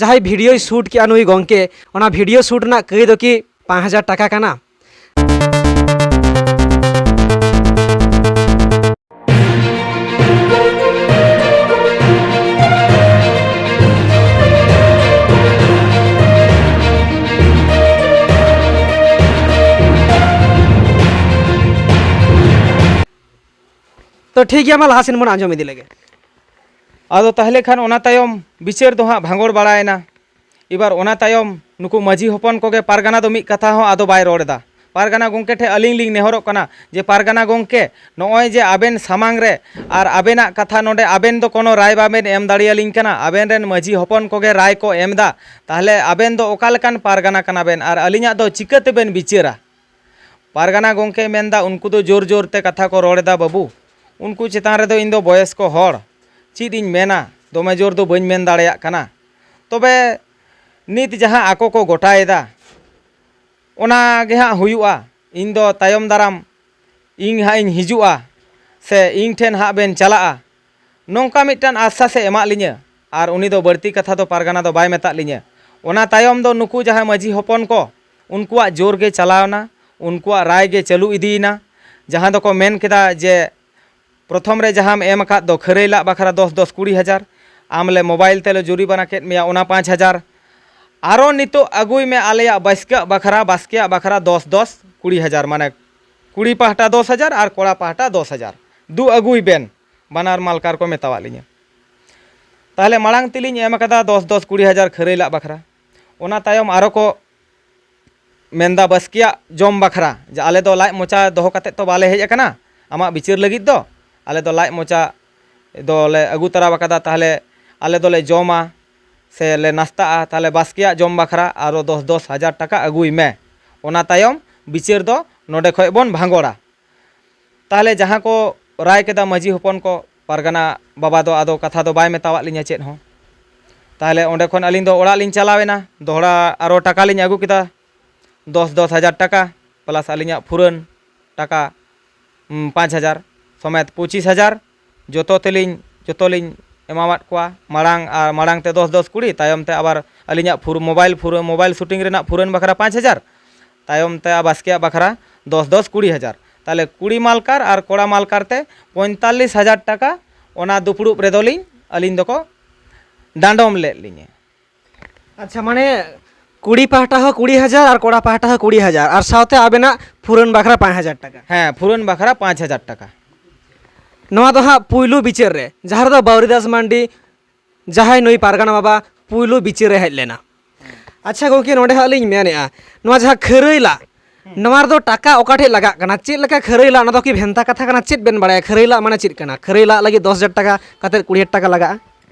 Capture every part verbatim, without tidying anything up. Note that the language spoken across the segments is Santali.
ᱡᱟᱦᱟᱸᱭ ᱵᱷᱤᱰᱤᱭᱳᱭ ᱥᱩᱴ ᱠᱮᱜᱼᱟ ᱱᱩᱭ ᱜᱚᱢᱠᱮ, ᱚᱱᱟ ᱵᱷᱤᱰᱤᱭᱳ ᱥᱩᱴ ᱨᱮᱱᱟᱜ ᱠᱟᱹᱭ ᱫᱚ ᱠᱤ ᱯᱟᱸᱪ ᱦᱟᱡᱟᱨ ᱴᱟᱠᱟ ᱠᱟᱱᱟ? ᱛᱚ ᱴᱷᱤᱠ ᱜᱮᱭᱟ, ᱢᱟ ᱞᱟᱦᱟ ᱥᱮᱱ ᱵᱚᱱ ᱟᱸᱡᱚᱢ ᱤᱫᱤ ᱞᱮᱜᱮ᱾ ᱟᱫᱚ ᱛᱟᱦᱞᱮ ᱠᱷᱟᱱ ᱚᱱᱟ ᱛᱟᱭᱚᱢ ᱵᱤᱪᱟᱹᱨ ᱫᱚ ᱦᱟᱸᱜ ᱵᱷᱟᱸᱜᱚᱲ ᱵᱟᱲᱟᱭᱮᱱᱟ᱾ ᱮᱵᱟᱨ ᱚᱱᱟ ᱛᱟᱭᱚᱢ ᱱᱩᱠᱩ ᱢᱟᱹᱡᱷᱤ ᱦᱚᱯᱚᱱ ᱠᱚᱜᱮ ᱯᱟᱨᱜᱟᱱᱟ ᱫᱚ ᱢᱤᱫ ᱠᱟᱛᱷᱟ ᱦᱚᱸ ᱟᱫᱚ ᱵᱟᱭ ᱨᱚᱲ ᱮᱫᱟ᱾ ᱯᱟᱨᱜᱟᱱᱟ ᱜᱚᱢᱠᱮ ᱴᱷᱮᱱ ᱟᱹᱞᱤᱧ ᱞᱤᱧ ᱱᱮᱦᱚᱨᱚᱜ ᱠᱟᱱᱟ ᱡᱮ, ᱯᱟᱨᱜᱟᱱᱟ ᱜᱚᱢᱠᱮ, ᱱᱚᱜᱼᱚᱭ ᱡᱮ ᱟᱵᱮᱱ ᱥᱟᱢᱟᱝ ᱨᱮ ᱟᱨ ᱟᱵᱮᱱᱟᱜ ᱠᱟᱛᱷᱟ ᱱᱚᱰᱮ ᱟᱵᱮᱱ ᱫᱚ ᱠᱳᱱᱳ ᱨᱟᱭ ᱵᱟᱵᱮᱱ ᱮᱢ ᱫᱟᱲᱮᱭᱟᱞᱤᱧ ᱠᱟᱱᱟ, ᱟᱵᱮᱱ ᱨᱮᱱ ᱢᱟᱹᱡᱷᱤ ᱦᱚᱯᱚᱱ ᱠᱚᱜᱮ ᱨᱟᱭ ᱠᱚ ᱮᱢ ᱮᱫᱟ, ᱛᱟᱦᱞᱮ ᱟᱵᱮᱱ ᱫᱚ ᱚᱠᱟ ᱞᱮᱠᱟᱱ ᱯᱟᱨᱜᱟᱱᱟ ᱠᱟᱱᱟ ᱵᱮᱱ ᱟᱨ ᱟᱹᱞᱤᱧᱟᱜ ᱫᱚ ᱪᱤᱠᱟᱹ ᱛᱮᱵᱮᱱ ᱵᱤᱪᱟᱹᱨᱟ? ᱯᱟᱨᱜᱟᱱᱟ ᱜᱚᱢᱠᱮᱭ ᱢᱮᱱᱫᱟ, ᱩᱱᱠᱩ ᱫᱚ ᱡᱳᱨ ᱡᱳᱨ ᱛᱮ ᱠᱟᱛᱷᱟ ᱠᱚ ᱨᱚᱲ ᱮᱫᱟ ᱵᱟᱹᱵᱩ᱾ ᱩᱱᱠᱩ ᱪᱮᱛᱟᱱ ᱨᱮᱫᱚ ᱤᱧ ᱫᱚ ᱵᱚᱭᱚᱥᱠᱚ ᱦᱚᱲ, ᱪᱮᱫ ᱤᱧ ᱢᱮᱱᱟ, ᱫᱚᱢᱮ ᱡᱳᱨ ᱫᱚ ᱵᱟᱹᱧ ᱢᱮᱱ ᱫᱟᱲᱮᱭᱟᱜ ᱠᱟᱱᱟ᱾ ᱛᱚᱵᱮ ᱱᱤᱛ ᱡᱟᱦᱟᱸ ᱟᱠᱚ ᱠᱚ ᱜᱚᱴᱟᱭᱮᱫᱟ, ᱚᱱᱟ ᱜᱮ ᱦᱟᱸᱜ ᱦᱩᱭᱩᱜᱼᱟ᱾ ᱤᱧ ᱫᱚ ᱛᱟᱭᱚᱢ ᱫᱟᱨᱟᱢ ᱤᱧ ᱦᱟᱸᱜ ᱤᱧ ᱦᱤᱡᱩᱜᱼᱟ, ᱥᱮ ᱤᱧ ᱴᱷᱮᱱ ᱦᱟᱸᱜ ᱵᱮᱱ ᱪᱟᱞᱟᱜᱼᱟ, ᱱᱚᱝᱠᱟ ᱢᱤᱫᱴᱟᱝ ᱟᱥᱥᱟᱥ ᱮ ᱮᱢᱟᱫ ᱞᱤᱧᱟᱹ᱾ ᱟᱨ ᱩᱱᱤ ᱫᱚ ᱵᱟᱹᱲᱛᱤ ᱠᱟᱛᱷᱟ ᱫᱚ ᱯᱟᱨᱜᱟᱱᱟ ᱫᱚ ᱵᱟᱭ ᱢᱮᱛᱟᱫ ᱞᱤᱧᱟᱹ᱾ ᱚᱱᱟ ᱛᱟᱭᱚᱢ ᱫᱚ ᱱᱩᱠᱩ ᱡᱟᱦᱟᱸᱭ ᱢᱟᱹᱡᱷᱤ ᱦᱚᱯᱚᱱ ᱠᱚ, ᱩᱱᱠᱩᱣᱟᱜ ᱡᱳᱨ ᱜᱮ ᱪᱟᱞᱟᱣᱱᱟ, ᱩᱱᱠᱩᱣᱟᱜ ᱨᱟᱭ ᱜᱮ ᱪᱟᱹᱞᱩ ᱤᱫᱤᱭᱮᱱᱟ᱾ ᱡᱟᱦᱟᱸ ᱫᱚᱠᱚ ᱢᱮᱱ ᱠᱮᱫᱟ ᱡᱮ, ᱯᱨᱚᱛᱷᱚᱢ ᱨᱮ ᱡᱟᱦᱟᱸᱢ ᱮᱢ ᱟᱠᱟᱫ ᱫᱚ ᱠᱷᱟᱹᱨᱟᱹᱭ ᱞᱟᱜ ᱵᱟᱠᱷᱨᱟ ᱫᱚᱥ ᱫᱚᱥ ᱠᱩᱲᱤ ᱦᱟᱡᱟᱨ, ᱟᱢ ᱞᱮ ᱢᱳᱵᱟᱭᱤᱞ ᱛᱮᱞᱮ ᱡᱩᱨᱤᱢᱟᱱᱟ ᱠᱮᱫ ᱢᱮᱭᱟ ᱚᱱᱟ ᱯᱟᱸᱪ ᱦᱟᱡᱟᱨ, ᱟᱨᱚ ᱱᱤᱛᱚᱜ ᱟᱹᱜᱩᱭ ᱢᱮ ᱟᱞᱮᱭᱟᱜ ᱵᱟᱥᱠᱮᱭᱟᱜ ᱵᱟᱠᱷᱨᱟ, ᱵᱟᱥᱠᱮᱭᱟᱜ ᱵᱟᱠᱷᱨᱟ ᱫᱚᱥ ᱫᱚᱥ ᱠᱩᱲᱤ ᱦᱟᱡᱟᱨ, ᱢᱟᱱᱮ ᱠᱩᱲᱤ ᱯᱟᱦᱴᱟ ᱫᱚᱥ ᱦᱟᱡᱟᱨ ᱟᱨ ᱠᱚᱲᱟ ᱯᱟᱦᱴᱟ ᱫᱚᱥ ᱦᱟᱡᱟᱨ᱾ ᱫᱩ ᱟᱹᱜᱩᱭ ᱵᱮᱱ, ᱵᱟᱱᱟᱨ ᱢᱟᱞᱠᱟᱨ ᱠᱚ ᱢᱮᱛᱟᱣᱟᱫ ᱞᱤᱧᱟᱹ᱾ ᱛᱟᱦᱞᱮ ᱢᱟᱲᱟᱝ ᱛᱮᱞᱤᱧ ᱮᱢ ᱟᱠᱟᱫᱟ ᱫᱚᱥ ᱫᱚᱥ ᱠᱩᱲᱤ ᱦᱟᱡᱟᱨ ᱠᱷᱟᱹᱨᱟᱹᱭ ᱞᱟᱜ ᱵᱟᱠᱷᱨᱟ᱾ ᱚᱱᱟ ᱛᱟᱭᱚᱢ ᱟᱨᱚ ᱠᱚ ᱢᱮᱱᱫᱟ ᱵᱟᱥᱠᱮᱭᱟᱜ ᱡᱚᱢ ᱵᱟᱠᱷᱨᱟ, ᱡᱮ ᱟᱞᱮ ᱫᱚ ᱞᱟᱡ ᱢᱚᱪᱟ ᱫᱚᱦᱚ ᱠᱟᱛᱮᱫ ᱛᱚ ᱵᱟᱞᱮ ᱦᱮᱡ ᱟᱠᱟᱱᱟ ᱟᱢᱟᱜ ᱵᱤᱪᱟᱹᱨ ᱞᱟᱹᱜᱤᱫ ᱫᱚ, ᱟᱞᱮ ᱫᱚ ᱞᱟᱡ ᱢᱚᱪᱟ ᱫᱚᱞᱮ ᱟᱹᱜᱩ ᱛᱚᱨᱟ ᱟᱠᱟᱫᱟ, ᱛᱟᱦᱞᱮ ᱟᱞᱮ ᱫᱚᱞᱮ ᱡᱚᱢᱟ ᱥᱮ ᱞᱮ ᱱᱟᱥᱛᱟᱜᱼᱟ, ᱛᱟᱦᱞᱮ ᱵᱟᱥᱠᱮᱭᱟᱜ ᱡᱚᱢ ᱵᱟᱠᱷᱨᱟ ᱟᱨᱚ ᱫᱚᱥ ᱫᱚᱥ ᱦᱟᱡᱟᱨ ᱴᱟᱠᱟ ᱟᱹᱜᱩᱭ ᱢᱮ᱾ ᱚᱱᱟ ᱛᱟᱭᱚᱢ ᱵᱤᱪᱟᱹᱨ ᱫᱚ ᱱᱚᱰᱮ ᱠᱷᱚᱡ ᱵᱚᱱ ᱵᱷᱟᱸᱜᱚᱲᱟ᱾ ᱛᱟᱦᱞᱮ ᱡᱟᱦᱟᱸ ᱠᱚ ᱨᱟᱭ ᱠᱮᱫᱟ ᱢᱟᱹᱡᱷᱤ ᱦᱚᱯᱚᱱ ᱠᱚ, ᱯᱟᱨᱜᱟᱱᱟ ᱵᱟᱵᱟ ᱫᱚ ᱟᱫᱚ ᱠᱟᱛᱷᱟ ᱫᱚ ᱵᱟᱭ ᱢᱮᱛᱟᱣᱟᱫ ᱞᱤᱧᱟ ᱪᱮᱫ ᱦᱚᱸ᱾ ᱛᱟᱦᱞᱮ ᱚᱸᱰᱮ ᱠᱷᱚᱱ ᱟᱹᱞᱤᱧ ᱫᱚ ᱚᱲᱟᱜ ᱞᱤᱧ ᱪᱟᱞᱟᱣ ᱮᱱᱟ, ᱫᱚᱦᱲᱟ ᱟᱨᱚ ᱴᱟᱠᱟ ᱞᱤᱧ ᱟᱹᱜᱩ ᱠᱮᱫᱟ, ᱫᱚᱥ ᱫᱚᱥ ᱦᱟᱡᱟᱨ ᱴᱟᱠᱟ, ᱯᱞᱟᱥ ᱟᱹᱞᱤᱧᱟᱜ ᱯᱷᱩᱨᱟᱹᱱ ᱴᱟᱠᱟ, ᱩᱢ, ᱯᱟᱸᱪ ᱦᱟᱡᱟᱨ ᱥᱚᱢᱮᱛ ᱯᱚᱸᱪᱤᱥ ᱦᱟᱡᱟᱨ, ᱡᱚᱛᱚ ᱛᱮᱞᱤᱧ, ᱡᱚᱛᱚ ᱞᱤᱧ ᱮᱢᱟᱣᱟᱫ ᱠᱚᱣᱟ᱾ ᱢᱟᱲᱟᱝ ᱟᱨ ᱢᱟᱲᱟᱝ ᱛᱮ ᱫᱚᱥ ᱫᱚᱥ ᱠᱩᱲᱤ, ᱛᱟᱭᱚᱢ ᱛᱮ ᱟᱵᱟᱨ ᱟᱹᱞᱤᱧᱟᱜ ᱯᱷᱩᱨ-, ᱢᱳᱵᱟᱭᱤᱞ ᱯᱷᱩᱨ-, ᱢᱳᱵᱟᱭᱤᱞ ᱥᱩᱴᱤᱝ ᱨᱮᱱᱟᱜ ᱯᱷᱩᱨᱟᱹᱱ ᱵᱟᱠᱷᱨᱟ ᱯᱟᱸᱪ ᱦᱟᱡᱟᱨ, ᱛᱟᱭᱚᱢ ᱛᱮ ᱵᱟᱥᱠᱮᱭᱟᱜ ᱵᱟᱠᱷᱨᱟ ᱫᱚᱥ ᱫᱚᱥ ᱠᱩᱲᱤ ᱦᱟᱡᱟᱨ᱾ ᱛᱟᱦᱚᱞᱮ ᱠᱩᱲᱤ ᱢᱟᱞᱠᱟᱨ ᱟᱨ ᱠᱚᱲᱟ ᱢᱟᱞᱠᱟᱨ ᱛᱮ ᱯᱚᱸᱭᱛᱟᱞᱞᱤᱥ ᱦᱟᱡᱟᱨ ᱴᱟᱠᱟ ᱚᱱᱟ ᱫᱩᱯᱲᱩᱵ ᱨᱮᱫᱚᱞᱤᱧ, ᱟᱹᱞᱤᱧ ᱫᱚᱠᱚ ᱰᱟᱸᱰᱚᱢ ᱞᱮᱫ ᱞᱤᱧᱟᱹ᱾ ᱟᱪᱪᱷᱟ, ᱢᱟᱱᱮ ᱠᱩᱲᱤ ᱯᱟᱦᱴᱟ ᱦᱚᱸ ᱠᱩᱲᱤ ᱦᱟᱡᱟᱨ ᱟᱨ ᱠᱚᱲᱟ ᱯᱟᱦᱴᱟ ᱦᱚᱸ ᱠᱩᱲᱤ ᱦᱟᱡᱟᱨ, ᱟᱨ ᱥᱟᱶᱛᱮ ᱟᱵᱮᱱᱟᱜ ᱯᱷᱩᱨᱟᱹᱱ ᱵᱟᱠᱷᱨᱟ ᱯᱟᱸᱪ ᱦᱟᱡᱟᱨ ᱴᱟᱠᱟ᱾ ᱦᱮᱸ, ᱯᱷᱩᱨᱟᱹᱱ ᱵᱟᱠᱷᱨᱟ ᱯᱟᱸᱪ ᱦᱟᱡᱟᱨ ᱴᱟᱠᱟ᱾ ᱱᱚᱣᱟ ᱫᱚ ᱦᱟᱸᱜ ᱯᱩᱭᱞᱩ ᱵᱤᱪᱟᱹᱨ ᱨᱮ, ᱡᱟᱦᱟᱸ ᱨᱮᱫᱚ ᱵᱟᱹᱣᱨᱤ ᱫᱟᱥ ᱢᱟᱱᱰᱤ, ᱡᱟᱦᱟᱸᱭ ᱱᱩᱭ ᱯᱟᱨᱜᱟᱱᱟ ᱵᱟᱵᱟ, ᱯᱩᱭᱞᱩ ᱵᱤᱪᱟᱹᱨ ᱨᱮ ᱦᱮᱡ ᱞᱮᱱᱟ᱾ ᱟᱪᱪᱷᱟ ᱜᱚᱢᱠᱮ, ᱱᱚᱰᱮ ᱦᱟᱸᱜ ᱞᱤᱧ ᱢᱮᱱᱮᱫᱼᱟ, ᱱᱚᱣᱟ ᱡᱟᱦᱟᱸ ᱠᱷᱟᱹᱨᱟᱹᱭ ᱞᱟᱜ, ᱱᱚᱣᱟ ᱨᱮᱫᱚ ᱴᱟᱠᱟ ᱚᱠᱟ ᱴᱷᱮᱡ ᱞᱟᱜᱟᱜ ᱠᱟᱱᱟ? ᱪᱮᱫ ᱞᱮᱠᱟ ᱠᱷᱟᱹᱨᱟᱹᱭ ᱞᱟᱜ? ᱚᱱᱟ ᱫᱚ ᱠᱤ ᱵᱷᱮᱱᱛᱟ ᱠᱟᱛᱷᱟ ᱠᱟᱱᱟ? ᱪᱮᱫ ᱵᱮᱱ ᱵᱟᱲᱟᱭᱟ ᱠᱷᱟᱹᱨᱟᱹᱭ ᱞᱟᱜ ᱢᱟᱱᱮ ᱪᱮᱫ ᱠᱟᱱᱟ? ᱠᱷᱟᱹᱨᱟᱹᱭ ᱞᱟᱜ ᱞᱟᱹᱜᱤᱫ ᱫᱚᱥ ᱦᱟᱡᱟᱨ ᱴᱟᱠᱟ ᱠᱟᱛᱮᱫ ᱠᱩᱲᱤ ᱦᱟᱡᱟᱨ ᱴᱟᱠᱟ ᱞᱟᱜᱟᱜᱼᱟ?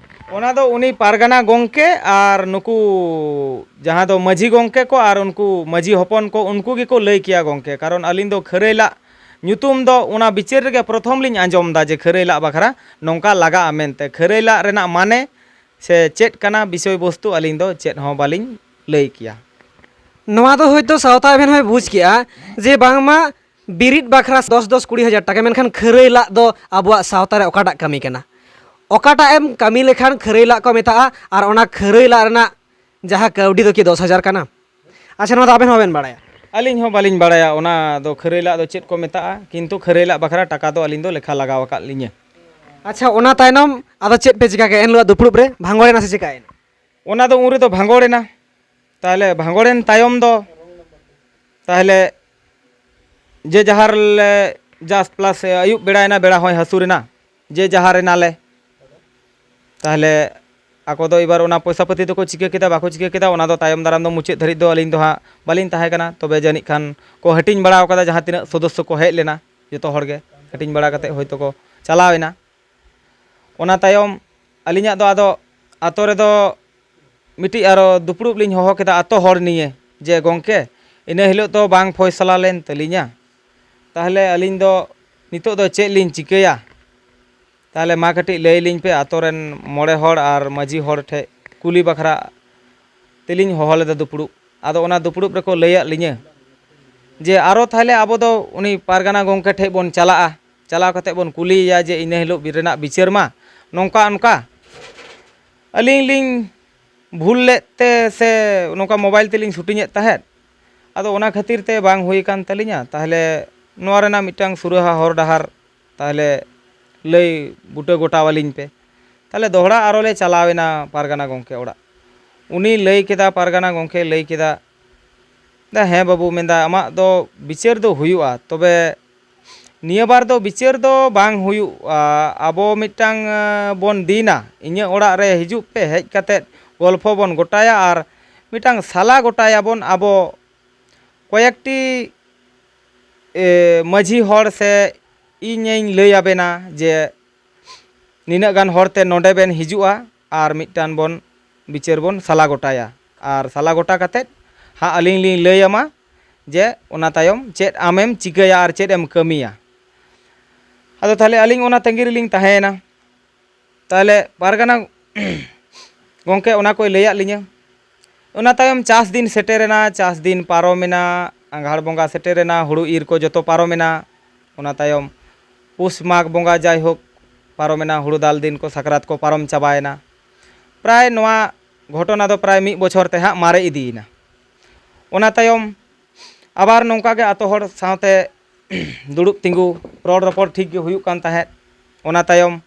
ᱚᱱᱟ ᱫᱚ ᱩᱱᱤ ᱯᱟᱨᱜᱟᱱᱟ ᱜᱚᱢᱠᱮ ᱟᱨ ᱱᱩᱠᱩ ᱡᱟᱦᱟᱸ ᱫᱚ ᱢᱟᱹᱡᱷᱤ ᱜᱚᱢᱠᱮ ᱠᱚ ᱟᱨ ᱩᱱᱠᱩ ᱢᱟᱹᱡᱷᱤ ᱦᱚᱯᱚᱱ ᱠᱚ, ᱩᱱᱠᱩ ᱜᱮᱠᱚ ᱞᱟᱹᱭ ᱠᱮᱭᱟ ᱜᱚᱢᱠᱮ, ᱠᱟᱨᱚᱱ ᱟᱹᱞᱤᱧ ᱫᱚ ᱠᱷᱟᱹᱨᱟᱹᱭ ᱞᱟᱜ ᱧᱩᱛᱩᱢ ᱫᱚ ᱚᱱᱟ ᱵᱤᱪᱟᱹᱨ ᱨᱮᱜᱮ ᱯᱨᱚᱛᱷᱚᱢ ᱞᱤᱧ ᱟᱸᱡᱚᱢ ᱮᱫᱟ ᱡᱮ ᱠᱷᱟᱹᱨᱟᱹᱭ ᱞᱟᱜ ᱵᱟᱠᱷᱨᱟ ᱱᱚᱝᱠᱟ ᱞᱟᱜᱟᱜᱼᱟ ᱢᱮᱱᱛᱮ᱾ ᱠᱷᱟᱹᱨᱟᱹᱭ ᱞᱟᱜ ᱨᱮᱱᱟᱜ ᱢᱟᱱᱮ ᱥᱮ ᱪᱮᱫ ᱠᱟᱱᱟ ᱵᱤᱥᱚᱭ ᱵᱚᱥᱛᱩ, ᱟᱹᱞᱤᱧ ᱫᱚ ᱪᱮᱫ ᱦᱚᱸ ᱵᱟᱹᱞᱤᱧ ᱞᱟᱹᱭ ᱠᱮᱭᱟ᱾ ᱱᱚᱣᱟ ᱫᱚ ᱦᱳᱭᱛᱳ ᱥᱟᱶᱛᱟ ᱮᱵᱷᱮᱱ ᱦᱚᱸᱭ ᱵᱩᱡᱽ ᱠᱮᱜᱼᱟ ᱡᱮ ᱵᱟᱝᱢᱟ ᱵᱤᱨᱤᱫ ᱵᱟᱠᱷᱨᱟ ᱫᱚᱥ ᱫᱚᱥ ᱠᱩᱲᱤ ᱦᱟᱡᱟᱨ ᱴᱟᱠᱟ, ᱢᱮᱱᱠᱷᱟᱱ ᱠᱷᱟᱹᱨᱟᱹᱭ ᱞᱟᱜ ᱫᱚ ᱟᱵᱚᱣᱟᱜ ᱥᱟᱶᱛᱟ ᱨᱮ ᱚᱠᱟᱴᱟᱜ ᱠᱟᱹᱢᱤ ᱠᱟᱱᱟ? ᱚᱠᱟᱴᱟᱜ ᱮᱢ ᱠᱟᱹᱢᱤ ᱞᱮᱠᱷᱟᱱ ᱠᱷᱟᱹᱨᱟᱹᱭ ᱞᱟᱜ ᱠᱚ ᱢᱮᱛᱟᱜᱼᱟ, ᱟᱨ ᱚᱱᱟ ᱠᱷᱟᱹᱨᱟᱹᱭ ᱞᱟᱜ ᱨᱮᱱᱟᱜ ᱡᱟᱦᱟᱸ ᱠᱟᱹᱣᱰᱤ ᱫᱚ ᱠᱤ ᱫᱚᱥ ᱦᱟᱡᱟᱨ ᱠᱟᱱᱟ? ᱟᱪᱪᱷᱟ, ᱱᱚᱣᱟ ᱫᱚ ᱟᱵᱮᱱ ᱦᱚᱸ ᱵᱟᱵᱮᱱ ᱵᱟᱲᱟᱭᱟ? ᱟᱹᱞᱤᱧ ᱦᱚᱸ ᱵᱟᱹᱞᱤᱧ ᱵᱟᱲᱟᱭᱟ ᱚᱱᱟ ᱫᱚ ᱠᱷᱟᱹᱨᱟᱹᱭ ᱞᱟᱜ ᱫᱚ ᱪᱮᱫ ᱠᱚ ᱢᱮᱛᱟᱜᱼᱟ, ᱠᱤᱱᱛᱩ ᱠᱷᱟᱹᱨᱟᱹᱭ ᱞᱟᱜ ᱵᱟᱠᱷᱨᱟ ᱴᱟᱠᱟ ᱫᱚ ᱟᱹᱞᱤᱧ ᱫᱚ ᱞᱮᱠᱷᱟ ᱞᱟᱜᱟᱣ ᱟᱠᱟᱫ ᱞᱤᱧᱟᱹ᱾ ᱟᱪᱪᱷᱟ, ᱚᱱᱟ ᱛᱟᱭᱱᱚᱢ ᱟᱫᱚ ᱪᱮᱫ ᱯᱮ ᱪᱤᱠᱟ ᱠᱮᱫᱼᱟ? ᱮᱱ ᱦᱤᱞᱳᱜ ᱫᱩᱯᱲᱩᱵ ᱨᱮ ᱵᱷᱟᱸᱜᱚᱲ ᱮᱱᱟ ᱥᱮ ᱪᱤᱠᱟᱭᱮᱱᱟ? ᱚᱱᱟ ᱫᱚ ᱩᱱ ᱨᱮᱫᱚ ᱵᱷᱟᱸᱜᱚᱲ ᱮᱱᱟ᱾ ᱛᱟᱦᱚᱞᱮ ᱵᱷᱟᱸᱜᱚᱲ ᱮᱱ ᱛᱟᱭᱚᱢ ᱫᱚ ᱛᱟᱦᱚᱞᱮ ᱡᱮ ᱡᱟᱦᱟᱨ ᱞᱮ ᱡᱟᱥ ᱯᱞᱟᱥ ᱟᱹᱭᱩᱵ ᱵᱮᱲᱟᱭᱮᱱᱟ, ᱵᱮᱲᱟ ᱦᱚᱸᱭ ᱦᱟᱹᱥᱩᱨ ᱮᱱᱟ, ᱡᱮ ᱡᱟᱦᱟᱨ ᱮᱱᱟᱞᱮ᱾ ᱛᱟᱦᱚᱞᱮ ᱟᱠᱚ ᱫᱚ ᱮᱵᱟᱨ ᱚᱱᱟ ᱯᱚᱭᱥᱟ ᱯᱟᱹᱛᱤ ᱫᱚᱠᱚ ᱪᱤᱠᱟᱹ ᱠᱮᱫᱟ, ᱵᱟᱠᱚ ᱪᱤᱠᱟᱹ ᱠᱮᱫᱟ, ᱚᱱᱟ ᱫᱚ ᱛᱟᱭᱚᱢ ᱫᱟᱨᱟᱢ ᱫᱚ ᱢᱩᱪᱟᱹᱫ ᱫᱷᱟᱹᱨᱤᱡ ᱫᱚ ᱟᱹᱞᱤᱧ ᱫᱚ ᱦᱟᱸᱜ ᱵᱟᱹᱞᱤᱧ ᱛᱟᱦᱮᱸ ᱠᱟᱱᱟ᱾ ᱛᱚᱵᱮ ᱡᱟᱹᱱᱤᱡ ᱠᱷᱟᱱ ᱠᱚ ᱦᱟᱹᱴᱤᱧ ᱵᱟᱲᱟ ᱟᱠᱟᱫᱟ, ᱡᱟᱦᱟᱸ ᱛᱤᱱᱟᱹᱜ ᱥᱚᱫᱚᱥᱥᱚ ᱠᱚ ᱦᱮᱡ ᱞᱮᱱᱟ ᱡᱚᱛᱚ ᱦᱚᱲ ᱜᱮ ᱦᱟᱹᱴᱤᱧ ᱵᱟᱲᱟ ᱠᱟᱛᱮᱫ ᱦᱚᱭᱛᱳ ᱠᱚ ᱪᱟᱞᱟᱣ ᱮᱱᱟ᱾ ᱚᱱᱟ ᱛᱟᱭᱚᱢ ᱟᱹᱞᱤᱧᱟᱜ ᱫᱚ ᱟᱫᱚ ᱟᱛᱳ ᱨᱮᱫᱚ ᱢᱤᱫᱴᱤᱡ ᱟᱨᱚ ᱫᱩᱯᱲᱩᱵ ᱞᱤᱧ ᱦᱚᱦᱚ ᱠᱮᱫᱟ ᱟᱛᱳ ᱦᱚᱲ ᱱᱤᱭᱮ, ᱡᱮ ᱜᱚᱢᱠᱮ, ᱤᱱᱟᱹ ᱦᱤᱞᱳᱜ ᱫᱚ ᱵᱟᱝ ᱯᱷᱚᱭᱥᱟᱞᱟ ᱞᱮᱱ ᱛᱟᱹᱞᱤᱧᱟ, ᱛᱟᱦᱚᱞᱮ ᱟᱹᱞᱤᱧ ᱫᱚ ᱱᱤᱛᱚᱜ ᱫᱚ ᱪᱮᱫ ᱞᱤᱧ ᱪᱤᱠᱟᱹᱭᱟ? ᱛᱟᱦᱚᱞᱮ ᱢᱟ ᱠᱟᱹᱴᱤᱡ ᱞᱟᱹᱭ ᱞᱤᱧ ᱯᱮ, ᱟᱛᱳ ᱨᱮᱱ ᱢᱚᱬᱮ ᱦᱚᱲ ᱟᱨ ᱢᱟᱹᱡᱷᱤ ᱦᱚᱲ ᱴᱷᱮᱡ ᱠᱩᱞᱤ ᱵᱟᱠᱷᱨᱟ ᱛᱮᱞᱤᱧ ᱦᱚᱦᱚ ᱞᱮᱫᱟ ᱫᱩᱯᱲᱩᱵ᱾ ᱟᱫᱚ ᱚᱱᱟ ᱫᱩᱯᱲᱩᱵ ᱨᱮᱠᱚ ᱞᱟᱹᱭᱟᱫ ᱞᱤᱧᱟᱹ ᱡᱮ ᱟᱨᱚ ᱛᱟᱦᱚᱞᱮ ᱟᱵᱚ ᱫᱚ ᱩᱱᱤ ᱯᱟᱨᱜᱟᱱᱟ ᱜᱚᱢᱠᱮ ᱴᱷᱮᱡ ᱵᱚᱱ ᱪᱟᱞᱟᱜᱼᱟ, ᱪᱟᱞᱟᱣ ᱠᱟᱛᱮᱫ ᱵᱚᱱ ᱠᱩᱞᱤᱭᱮᱭᱟ ᱡᱮ ᱤᱱᱟᱹ ᱦᱤᱞᱳᱜ ᱨᱮᱱᱟᱜ ᱵᱤᱪᱟᱹᱨ ᱢᱟ ᱱᱚᱝᱠᱟ ᱚᱱᱠᱟ, ᱟᱹᱞᱤᱧ ᱞᱤᱧ ᱵᱷᱩᱞ ᱞᱮᱫ ᱛᱮ ᱥᱮ ᱱᱚᱝᱠᱟ ᱢᱳᱵᱟᱭᱤᱞ ᱛᱮᱞᱤᱧ ᱥᱩᱴᱤᱝ ᱮᱫ ᱛᱟᱦᱮᱸᱫ, ᱟᱫᱚ ᱚᱱᱟ ᱠᱷᱟᱹᱛᱤᱨ ᱛᱮ ᱵᱟᱝ ᱦᱩᱭ ᱟᱠᱟᱱ ᱛᱟᱹᱞᱤᱧᱟ᱾ ᱛᱟᱦᱚᱞᱮ ᱱᱚᱣᱟ ᱨᱮᱱᱟᱜ ᱢᱤᱫᱴᱟᱝ ᱥᱩᱨᱟᱹᱦᱟ ᱦᱚᱨ ᱰᱟᱦᱟᱨ ᱛᱟᱦᱚᱞᱮ ᱞᱟᱹᱭ ᱵᱩᱴᱟᱹ ᱜᱚᱴᱟᱣᱟᱞᱤᱧ ᱯᱮ᱾ ᱛᱟᱦᱚᱞᱮ ᱫᱚᱦᱲᱟ ᱟᱨᱚ ᱞᱮ ᱪᱟᱞᱟᱣ ᱮᱱᱟ ᱯᱟᱨᱜᱟᱱᱟ ᱜᱚᱢᱠᱮ ᱚᱲᱟᱜ᱾ ᱩᱱᱤ ᱞᱟᱹᱭ ᱠᱮᱫᱟ, ᱯᱟᱨᱜᱟᱱᱟ ᱜᱚᱢᱠᱮ ᱞᱟᱹᱭ ᱠᱮᱫᱟ, ᱫᱟ, "ᱦᱮᱸ ᱵᱟᱹᱵᱩ," ᱢᱮᱱᱫᱟ, "ᱟᱢᱟᱜ ᱫᱚ ᱵᱤᱪᱟᱹᱨ ᱫᱚ ᱦᱩᱭᱩᱜᱼᱟ, ᱛᱚᱵᱮ ᱱᱤᱭᱟᱹ ᱵᱟᱨ ᱫᱚ ᱵᱤᱪᱟᱹᱨ ᱫᱚ ᱵᱟᱝ ᱦᱩᱭᱩᱜᱼᱟ, ᱟᱵᱚ ᱢᱤᱫᱴᱟᱝ ᱟᱸ, ᱵᱚᱱ ᱫᱤᱱᱟ, ᱤᱧᱟᱹᱜ ᱚᱲᱟᱜ ᱨᱮ ᱦᱤᱡᱩᱜ ᱯᱮ, ᱦᱮᱡ ᱠᱟᱛᱮᱫ ᱜᱚᱞᱯᱷᱚ ᱵᱚᱱ ᱜᱚᱴᱟᱭᱟ ᱟᱨ ᱢᱤᱫᱴᱟᱝ ᱥᱟᱞᱟ ᱜᱚᱴᱟᱭᱟᱵᱚᱱ ᱟᱵᱚ ᱠᱚᱭᱮᱠᱴᱤ ᱮ, ᱢᱟᱹᱡᱷᱤ ᱦᱚᱲ ᱥᱮ ᱤᱧᱤᱧ ᱞᱟᱹᱭ ᱟᱵᱮᱱᱟ ᱡᱮ ᱱᱤᱱᱟᱹᱜ ᱜᱟᱱ ᱦᱚᱲ ᱛᱮ ᱱᱚᱰᱮ ᱵᱮᱱ ᱦᱤᱡᱩᱜᱼᱟ ᱟᱨ ᱢᱤᱫᱴᱟᱝ ᱵᱚᱱ ᱵᱤᱪᱟᱹᱨ ᱵᱚᱱ ᱥᱟᱞᱟ ᱜᱚᱴᱟᱭᱟ᱾ ᱟᱨ ᱥᱟᱞᱟ ᱜᱚᱴᱟ ᱠᱟᱛᱮᱫ ᱦᱟᱸᱜ ᱟᱹᱞᱤᱧ ᱞᱤᱧ ᱞᱟᱹᱭ ᱟᱢᱟ ᱡᱮ ᱚᱱᱟ ᱛᱟᱭᱚᱢ ᱪᱮᱫ ᱟᱢᱮᱢ ᱪᱤᱠᱟᱹᱭᱟ ᱟᱨ ᱪᱮᱫ ᱮᱢ ᱠᱟᱹᱢᱤᱭᱟ᱾ ᱟᱫᱚ ᱛᱟᱦᱚᱞᱮ ᱟᱹᱞᱤᱧ ᱚᱱᱟ ᱛᱟᱺᱜᱤ ᱨᱮᱞᱤᱧ ᱛᱟᱦᱮᱸᱭᱮᱱᱟ᱾ ᱛᱟᱦᱚᱞᱮ ᱯᱟᱨᱜᱟᱱᱟ ᱜᱚᱢᱠᱮ ᱚᱱᱟ ᱠᱚᱭ ᱞᱟᱹᱭᱟᱫ ᱞᱤᱧᱟᱹ᱾ ᱚᱱᱟ ᱛᱟᱭᱚᱢ ᱪᱟᱥ ᱫᱤᱱ ᱥᱮᱴᱮᱨᱮᱱᱟ, ᱪᱟᱥ ᱫᱤᱱ ᱯᱟᱨᱚᱢᱮᱱᱟ, ᱟᱸᱜᱷᱟᱲ ᱵᱚᱸᱜᱟ ᱥᱮᱴᱮᱨᱮᱱᱟ, ᱦᱩᱲᱩ ᱤᱨ ᱠᱚ ᱡᱚᱛᱚ ᱯᱟᱨᱚᱢᱮᱱᱟ᱾ ᱚᱱᱟ ᱛᱟᱭᱚᱢ ᱯᱩᱥ ᱢᱟᱜᱽ ᱵᱚᱸᱜᱟ ᱡᱟᱭᱦᱳᱠ ᱯᱟᱨᱚᱢᱮᱱᱟ, ᱦᱩᱲᱩ ᱫᱟᱞ ᱫᱤᱱ ᱠᱚ ᱥᱟᱠᱨᱟᱛ ᱠᱚ ᱯᱟᱨᱚᱢ ᱪᱟᱵᱟᱭᱮᱱᱟ᱾ ᱯᱨᱟᱭ ᱱᱚᱣᱟ ᱜᱷᱚᱴᱚᱱᱟ ᱫᱚ ᱯᱨᱟᱭ ᱢᱤᱫ ᱵᱚᱪᱷᱚᱨ ᱛᱮ ᱦᱟᱸᱜ ᱢᱟᱨᱮ ᱤᱫᱤᱭᱮᱱᱟ᱾ ᱚᱱᱟ ᱛᱟᱭᱚᱢ ᱟᱵᱟᱨ ᱱᱚᱝᱠᱟ ᱜᱮ ᱟᱛᱳ ᱦᱚᱲ ᱥᱟᱶᱛᱮ ᱫᱩᱲᱩᱵ ᱛᱤᱸᱜᱩ ᱨᱚᱲ ᱨᱚᱯᱚᱲ ᱴᱷᱤᱠ ᱜᱮ ᱦᱩᱭᱩᱜ ᱠᱟᱱ ᱛᱟᱦᱮᱸᱫ᱾ ᱚᱱᱟ ᱛᱟᱭᱚᱢ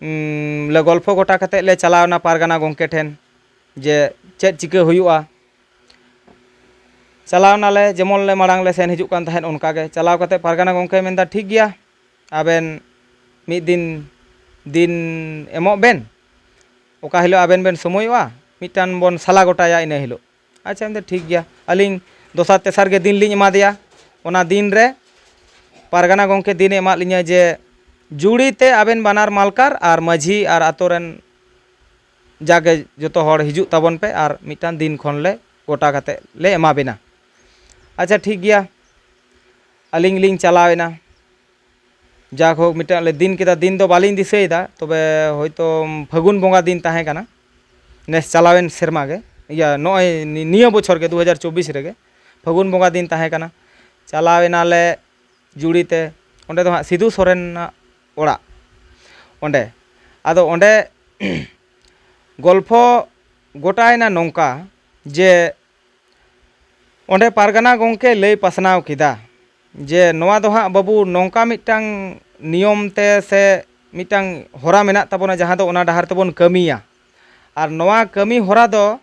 ᱩᱸ, ᱞᱮ ᱜᱚᱞᱯᱷᱚ ᱜᱚᱴᱟ ᱠᱟᱛᱮᱫ ᱞᱮ ᱪᱟᱞᱟᱣᱱᱟ ᱯᱟᱨᱜᱟᱱᱟ ᱜᱚᱢᱠᱮ ᱴᱷᱮᱱ ᱡᱮ ᱪᱮᱫ ᱪᱤᱠᱟᱹ ᱦᱩᱭᱩᱜᱼᱟ᱾ ᱪᱟᱞᱟᱣ ᱱᱟᱞᱮ, ᱡᱮᱢᱚᱱ ᱞᱮ ᱢᱟᱲᱟᱝ ᱞᱮ ᱥᱮᱱ ᱦᱤᱡᱩᱜ ᱠᱟᱱ ᱛᱟᱦᱮᱸᱫ ᱚᱱᱠᱟ ᱜᱮ᱾ ᱪᱟᱞᱟᱣ ᱠᱟᱛᱮᱫ ᱯᱟᱨᱜᱟᱱᱟ ᱜᱚᱢᱠᱮ ᱢᱮᱱᱫᱟ, "ᱴᱷᱤᱠ ᱜᱮᱭᱟ, ᱟᱵᱮᱱ ᱢᱤᱫ ᱫᱤᱱ ᱫᱤᱱ ᱮᱢᱚᱜ ᱵᱮᱱ, ᱚᱠᱟ ᱦᱤᱞᱳᱜ ᱟᱵᱮᱱ ᱵᱮᱱ ᱥᱚᱢᱚᱭᱚᱜᱼᱟ, ᱢᱤᱫᱴᱟᱝ ᱵᱚᱱ ᱥᱟᱞᱟ ᱜᱚᱴᱟᱭᱟ ᱤᱱᱟᱹ ᱦᱤᱞᱳᱜ᱾" ᱟᱪᱪᱷᱟ, ᱢᱮᱱᱫᱟ, "ᱴᱷᱤᱠ ᱜᱮᱭᱟ, ᱟᱹᱞᱤᱧ ᱫᱚᱥᱟᱨ ᱛᱮᱥᱟᱨ ᱜᱮ ᱫᱤᱱ ᱞᱤᱧ ᱮᱢᱟ ᱫᱮᱭᱟ᱾" ᱚᱱᱟ ᱫᱤᱱ ᱨᱮ ᱯᱟᱨᱜᱟᱱᱟ ᱜᱚᱢᱠᱮ ᱫᱤᱱᱮ ᱮᱢᱟᱫ ᱞᱤᱧᱟᱹ ᱡᱮ ᱡᱩᱲᱤ ᱛᱮ ᱟᱵᱮᱱ ᱵᱟᱱᱟᱨ ᱢᱟᱞᱠᱟᱨ ᱟᱨ ᱢᱟᱹᱡᱷᱤ ᱟᱨ ᱟᱛᱳ ᱨᱮᱱ ᱡᱟᱜᱮ ᱡᱚᱛᱚ ᱦᱚᱲ ᱦᱤᱡᱩᱜ ᱛᱟᱵᱚᱱ ᱯᱮ ᱟᱨ ᱢᱤᱫᱴᱟᱝ ᱫᱤᱱ ᱠᱷᱚᱱ ᱞᱮ ᱜᱚᱴᱟ ᱠᱟᱛᱮᱫ ᱞᱮ ᱮᱢᱟ ᱵᱮᱱᱟ᱾ ᱟᱪᱪᱷᱟ, ᱴᱷᱤᱠ ᱜᱮᱭᱟ, ᱟᱹᱞᱤᱧ ᱞᱤᱧ ᱪᱟᱞᱟᱣ ᱮᱱᱟ᱾ ᱡᱟᱠ ᱦᱳᱠ, ᱢᱤᱫᱴᱟᱝ ᱞᱮ ᱫᱤᱱ ᱠᱮᱫᱟ, ᱫᱤᱱ ᱫᱚ ᱵᱟᱹᱞᱤᱧ ᱫᱤᱥᱟᱹᱭᱮᱫᱟ, ᱛᱚᱵᱮ ᱦᱳᱭᱛᱳ ᱯᱷᱟᱹᱜᱩᱱ ᱵᱚᱸᱜᱟ ᱫᱤᱱ ᱛᱟᱦᱮᱸ ᱠᱟᱱᱟ, ᱱᱮᱥ ᱪᱟᱞᱟᱣᱮᱱ ᱥᱮᱨᱢᱟ ᱜᱮ, ᱤᱭᱟᱹ, ᱱᱚᱜᱼᱚᱭ ᱱᱤ-, ᱱᱤᱭᱟᱹ ᱵᱚᱪᱷᱚᱨ ᱜᱮ, ᱫᱩ ᱦᱟᱡᱟᱨ ᱪᱚᱵᱵᱤᱥ ᱨᱮᱜᱮ ᱯᱷᱟᱹᱜᱩᱱ ᱵᱚᱸᱜᱟ ᱫᱤᱱ ᱛᱟᱦᱮᱸ ᱠᱟᱱᱟ᱾ ᱪᱟᱞᱟᱣ ᱮᱱᱟᱞᱮ ᱡᱩᱲᱤ ᱛᱮ, ᱚᱸᱰᱮ ᱫᱚ ᱦᱟᱸᱜ ᱥᱤᱫᱩ ᱥᱚᱨᱮᱱᱟᱜ ᱚᱲᱟᱜ ᱚᱸᱰᱮ᱾ ᱟᱫᱚ ᱚᱸᱰᱮ ᱜᱚᱞᱯᱷᱚ ᱜᱚᱴᱟᱭᱮᱱᱟ ᱱᱚᱝᱠᱟ ᱡᱮ ᱚᱸᱰᱮ ᱯᱟᱨᱜᱟᱱᱟ ᱜᱚᱢᱠᱮ ᱞᱟᱹᱭ ᱯᱟᱥᱱᱟᱣ ᱠᱮᱫᱟ ᱡᱮ ᱱᱚᱣᱟ ᱫᱚ ᱦᱟᱸᱜ ᱵᱟᱹᱵᱩ ᱱᱚᱝᱠᱟ ᱢᱤᱫᱴᱟᱝ ᱱᱤᱭᱚᱢ ᱛᱮ ᱥᱮ ᱢᱤᱫᱴᱟᱝ ᱦᱚᱨᱟ ᱢᱮᱱᱟᱜ ᱛᱟᱵᱚᱱᱟ, ᱡᱟᱦᱟᱸ ᱫᱚ ᱚᱱᱟ ᱰᱟᱦᱟᱨ ᱛᱮᱵᱚᱱ ᱠᱟᱹᱢᱤᱭᱟ᱾ ᱟᱨ ᱱᱚᱣᱟ ᱠᱟᱹᱢᱤ ᱦᱚᱨᱟ ᱫᱚ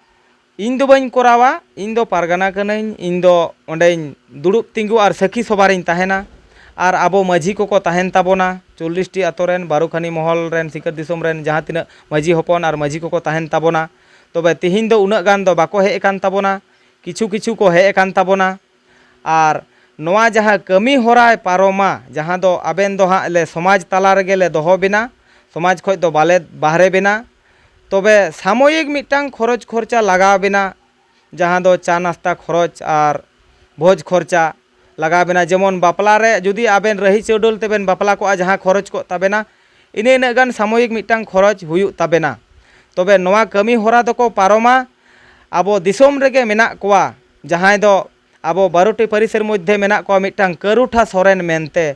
ᱤᱧ ᱫᱚ ᱵᱟᱹᱧ ᱠᱚᱨᱟᱣᱟ, ᱤᱧ ᱫᱚ ᱯᱟᱨᱜᱟᱱᱟ ᱠᱟᱹᱱᱟᱹᱧ, ᱤᱧ ᱫᱚ ᱚᱸᱰᱮᱧ ᱫᱩᱲᱩᱵ ᱛᱤᱸᱜᱩ ᱟᱨ ᱥᱟᱹᱠᱷᱤ ᱥᱚᱵᱷᱟ ᱨᱤᱧ ᱛᱟᱦᱮᱱᱟ᱾ ᱟᱨ ᱟᱵᱚ ᱢᱟᱹᱡᱷᱤ ᱠᱚᱠᱚ ᱛᱟᱦᱮᱱ ᱛᱟᱵᱚᱱᱟ, ᱪᱚᱞᱞᱤᱥ ᱴᱤ ᱟᱛᱳ ᱨᱮᱱ, ᱵᱟᱨᱩᱠᱷᱟᱱᱤ ᱢᱚᱦᱚᱞ ᱨᱮᱱ, ᱥᱤᱠᱟᱹᱨ ᱫᱤᱥᱚᱢ ᱨᱮᱱ ᱡᱟᱦᱟᱸ ᱛᱤᱱᱟᱹᱜ ᱢᱟᱹᱡᱷᱤ ᱦᱚᱯᱚᱱ ᱟᱨ ᱢᱟᱹᱡᱷᱤ ᱠᱚᱠᱚ ᱛᱟᱦᱮᱱ ᱛᱟᱵᱚᱱᱟ᱾ ᱛᱚᱵᱮ ᱛᱤᱦᱤᱧ ᱫᱚ ᱩᱱᱟᱹᱜ ᱜᱟᱱ ᱫᱚ ᱵᱟᱠᱚ ᱦᱮᱡ ᱟᱠᱟᱱ ᱛᱟᱵᱚᱱᱟ, ᱠᱤᱪᱷᱩ ᱠᱤᱪᱷᱩ ᱠᱚ ᱦᱮᱡ ᱟᱠᱟᱱ ᱛᱟᱵᱚᱱᱟ᱾ ᱟᱨ ᱱᱚᱣᱟ ᱡᱟᱦᱟᱸ ᱠᱟᱹᱢᱤ ᱦᱚᱨᱟᱭ ᱯᱟᱨᱚᱢᱟ, ᱡᱟᱦᱟᱸ ᱫᱚ ᱟᱵᱮᱱ ᱫᱚ ᱦᱟᱸᱜ ᱞᱮ ᱥᱚᱢᱟᱡᱽ ᱛᱟᱞᱟ ᱨᱮᱜᱮ ᱞᱮ ᱫᱚᱦᱚ ᱵᱮᱱᱟ, ᱥᱚᱢᱟᱡᱽ ᱠᱷᱚᱡ ᱫᱚ ᱵᱟᱞᱮ ᱵᱟᱦᱨᱮ ᱵᱮᱱᱟ᱾ ᱛᱚᱵᱮ ᱥᱟᱢᱚᱭᱤᱠ ᱢᱤᱫᱴᱟᱝ ᱠᱷᱚᱨᱚᱪ ᱠᱷᱚᱨᱪᱟ ᱞᱟᱜᱟᱣ ᱵᱮᱱᱟ, ᱡᱟᱦᱟᱸ ᱫᱚ ᱪᱟ ᱱᱟᱥᱛᱟ ᱠᱷᱚᱨᱚᱪ ᱟᱨ ᱵᱷᱚᱡᱽ ᱠᱷᱚᱨᱪᱟ ᱞᱟᱜᱟᱣ ᱵᱮᱱᱟ᱾ ᱡᱮᱢᱚᱱ ᱵᱟᱯᱞᱟ ᱨᱮ ᱡᱩᱫᱤ ᱟᱵᱮᱱ ᱨᱟᱹᱦᱤ ᱪᱟᱹᱣᱰᱟᱹᱞ ᱛᱮᱵᱮᱱ ᱵᱟᱯᱞᱟ ᱠᱚᱜᱼᱟ, ᱡᱟᱦᱟᱸ ᱠᱷᱚᱨᱚᱪ ᱠᱚᱜ ᱛᱟᱵᱮᱱᱟ, ᱤᱱᱟᱹ ᱤᱱᱟᱹᱜ ᱜᱟᱱ ᱥᱟᱢᱚᱭᱤᱠ ᱢᱤᱫᱴᱟᱝ ᱠᱷᱚᱨᱚᱪ ᱦᱩᱭᱩᱜ ᱛᱟᱵᱮᱱᱟ᱾ ᱛᱚᱵᱮ ᱱᱚᱣᱟ ᱠᱟᱹᱢᱤ ᱦᱚᱨᱟ ᱫᱚᱠᱚ ᱯᱟᱨᱚᱢᱟ᱾ ᱟᱵᱚ ᱫᱤᱥᱚᱢ ᱨᱮᱜᱮ ᱢᱮᱱᱟᱜ ᱠᱚᱣᱟ, ᱡᱟᱦᱟᱸᱭ ᱫᱚ ᱟᱵᱚ ᱵᱟᱨᱚᱴᱤ ᱯᱟᱹᱨᱤᱥᱮᱨ ᱢᱚᱫᱽᱫᱷᱮ ᱢᱮᱱᱟᱜ ᱠᱚᱣᱟ ᱢᱤᱫᱴᱟᱝ ᱠᱟᱹᱨᱩᱴᱷᱟ ᱥᱚᱨᱮᱱ ᱢᱮᱱᱛᱮ᱾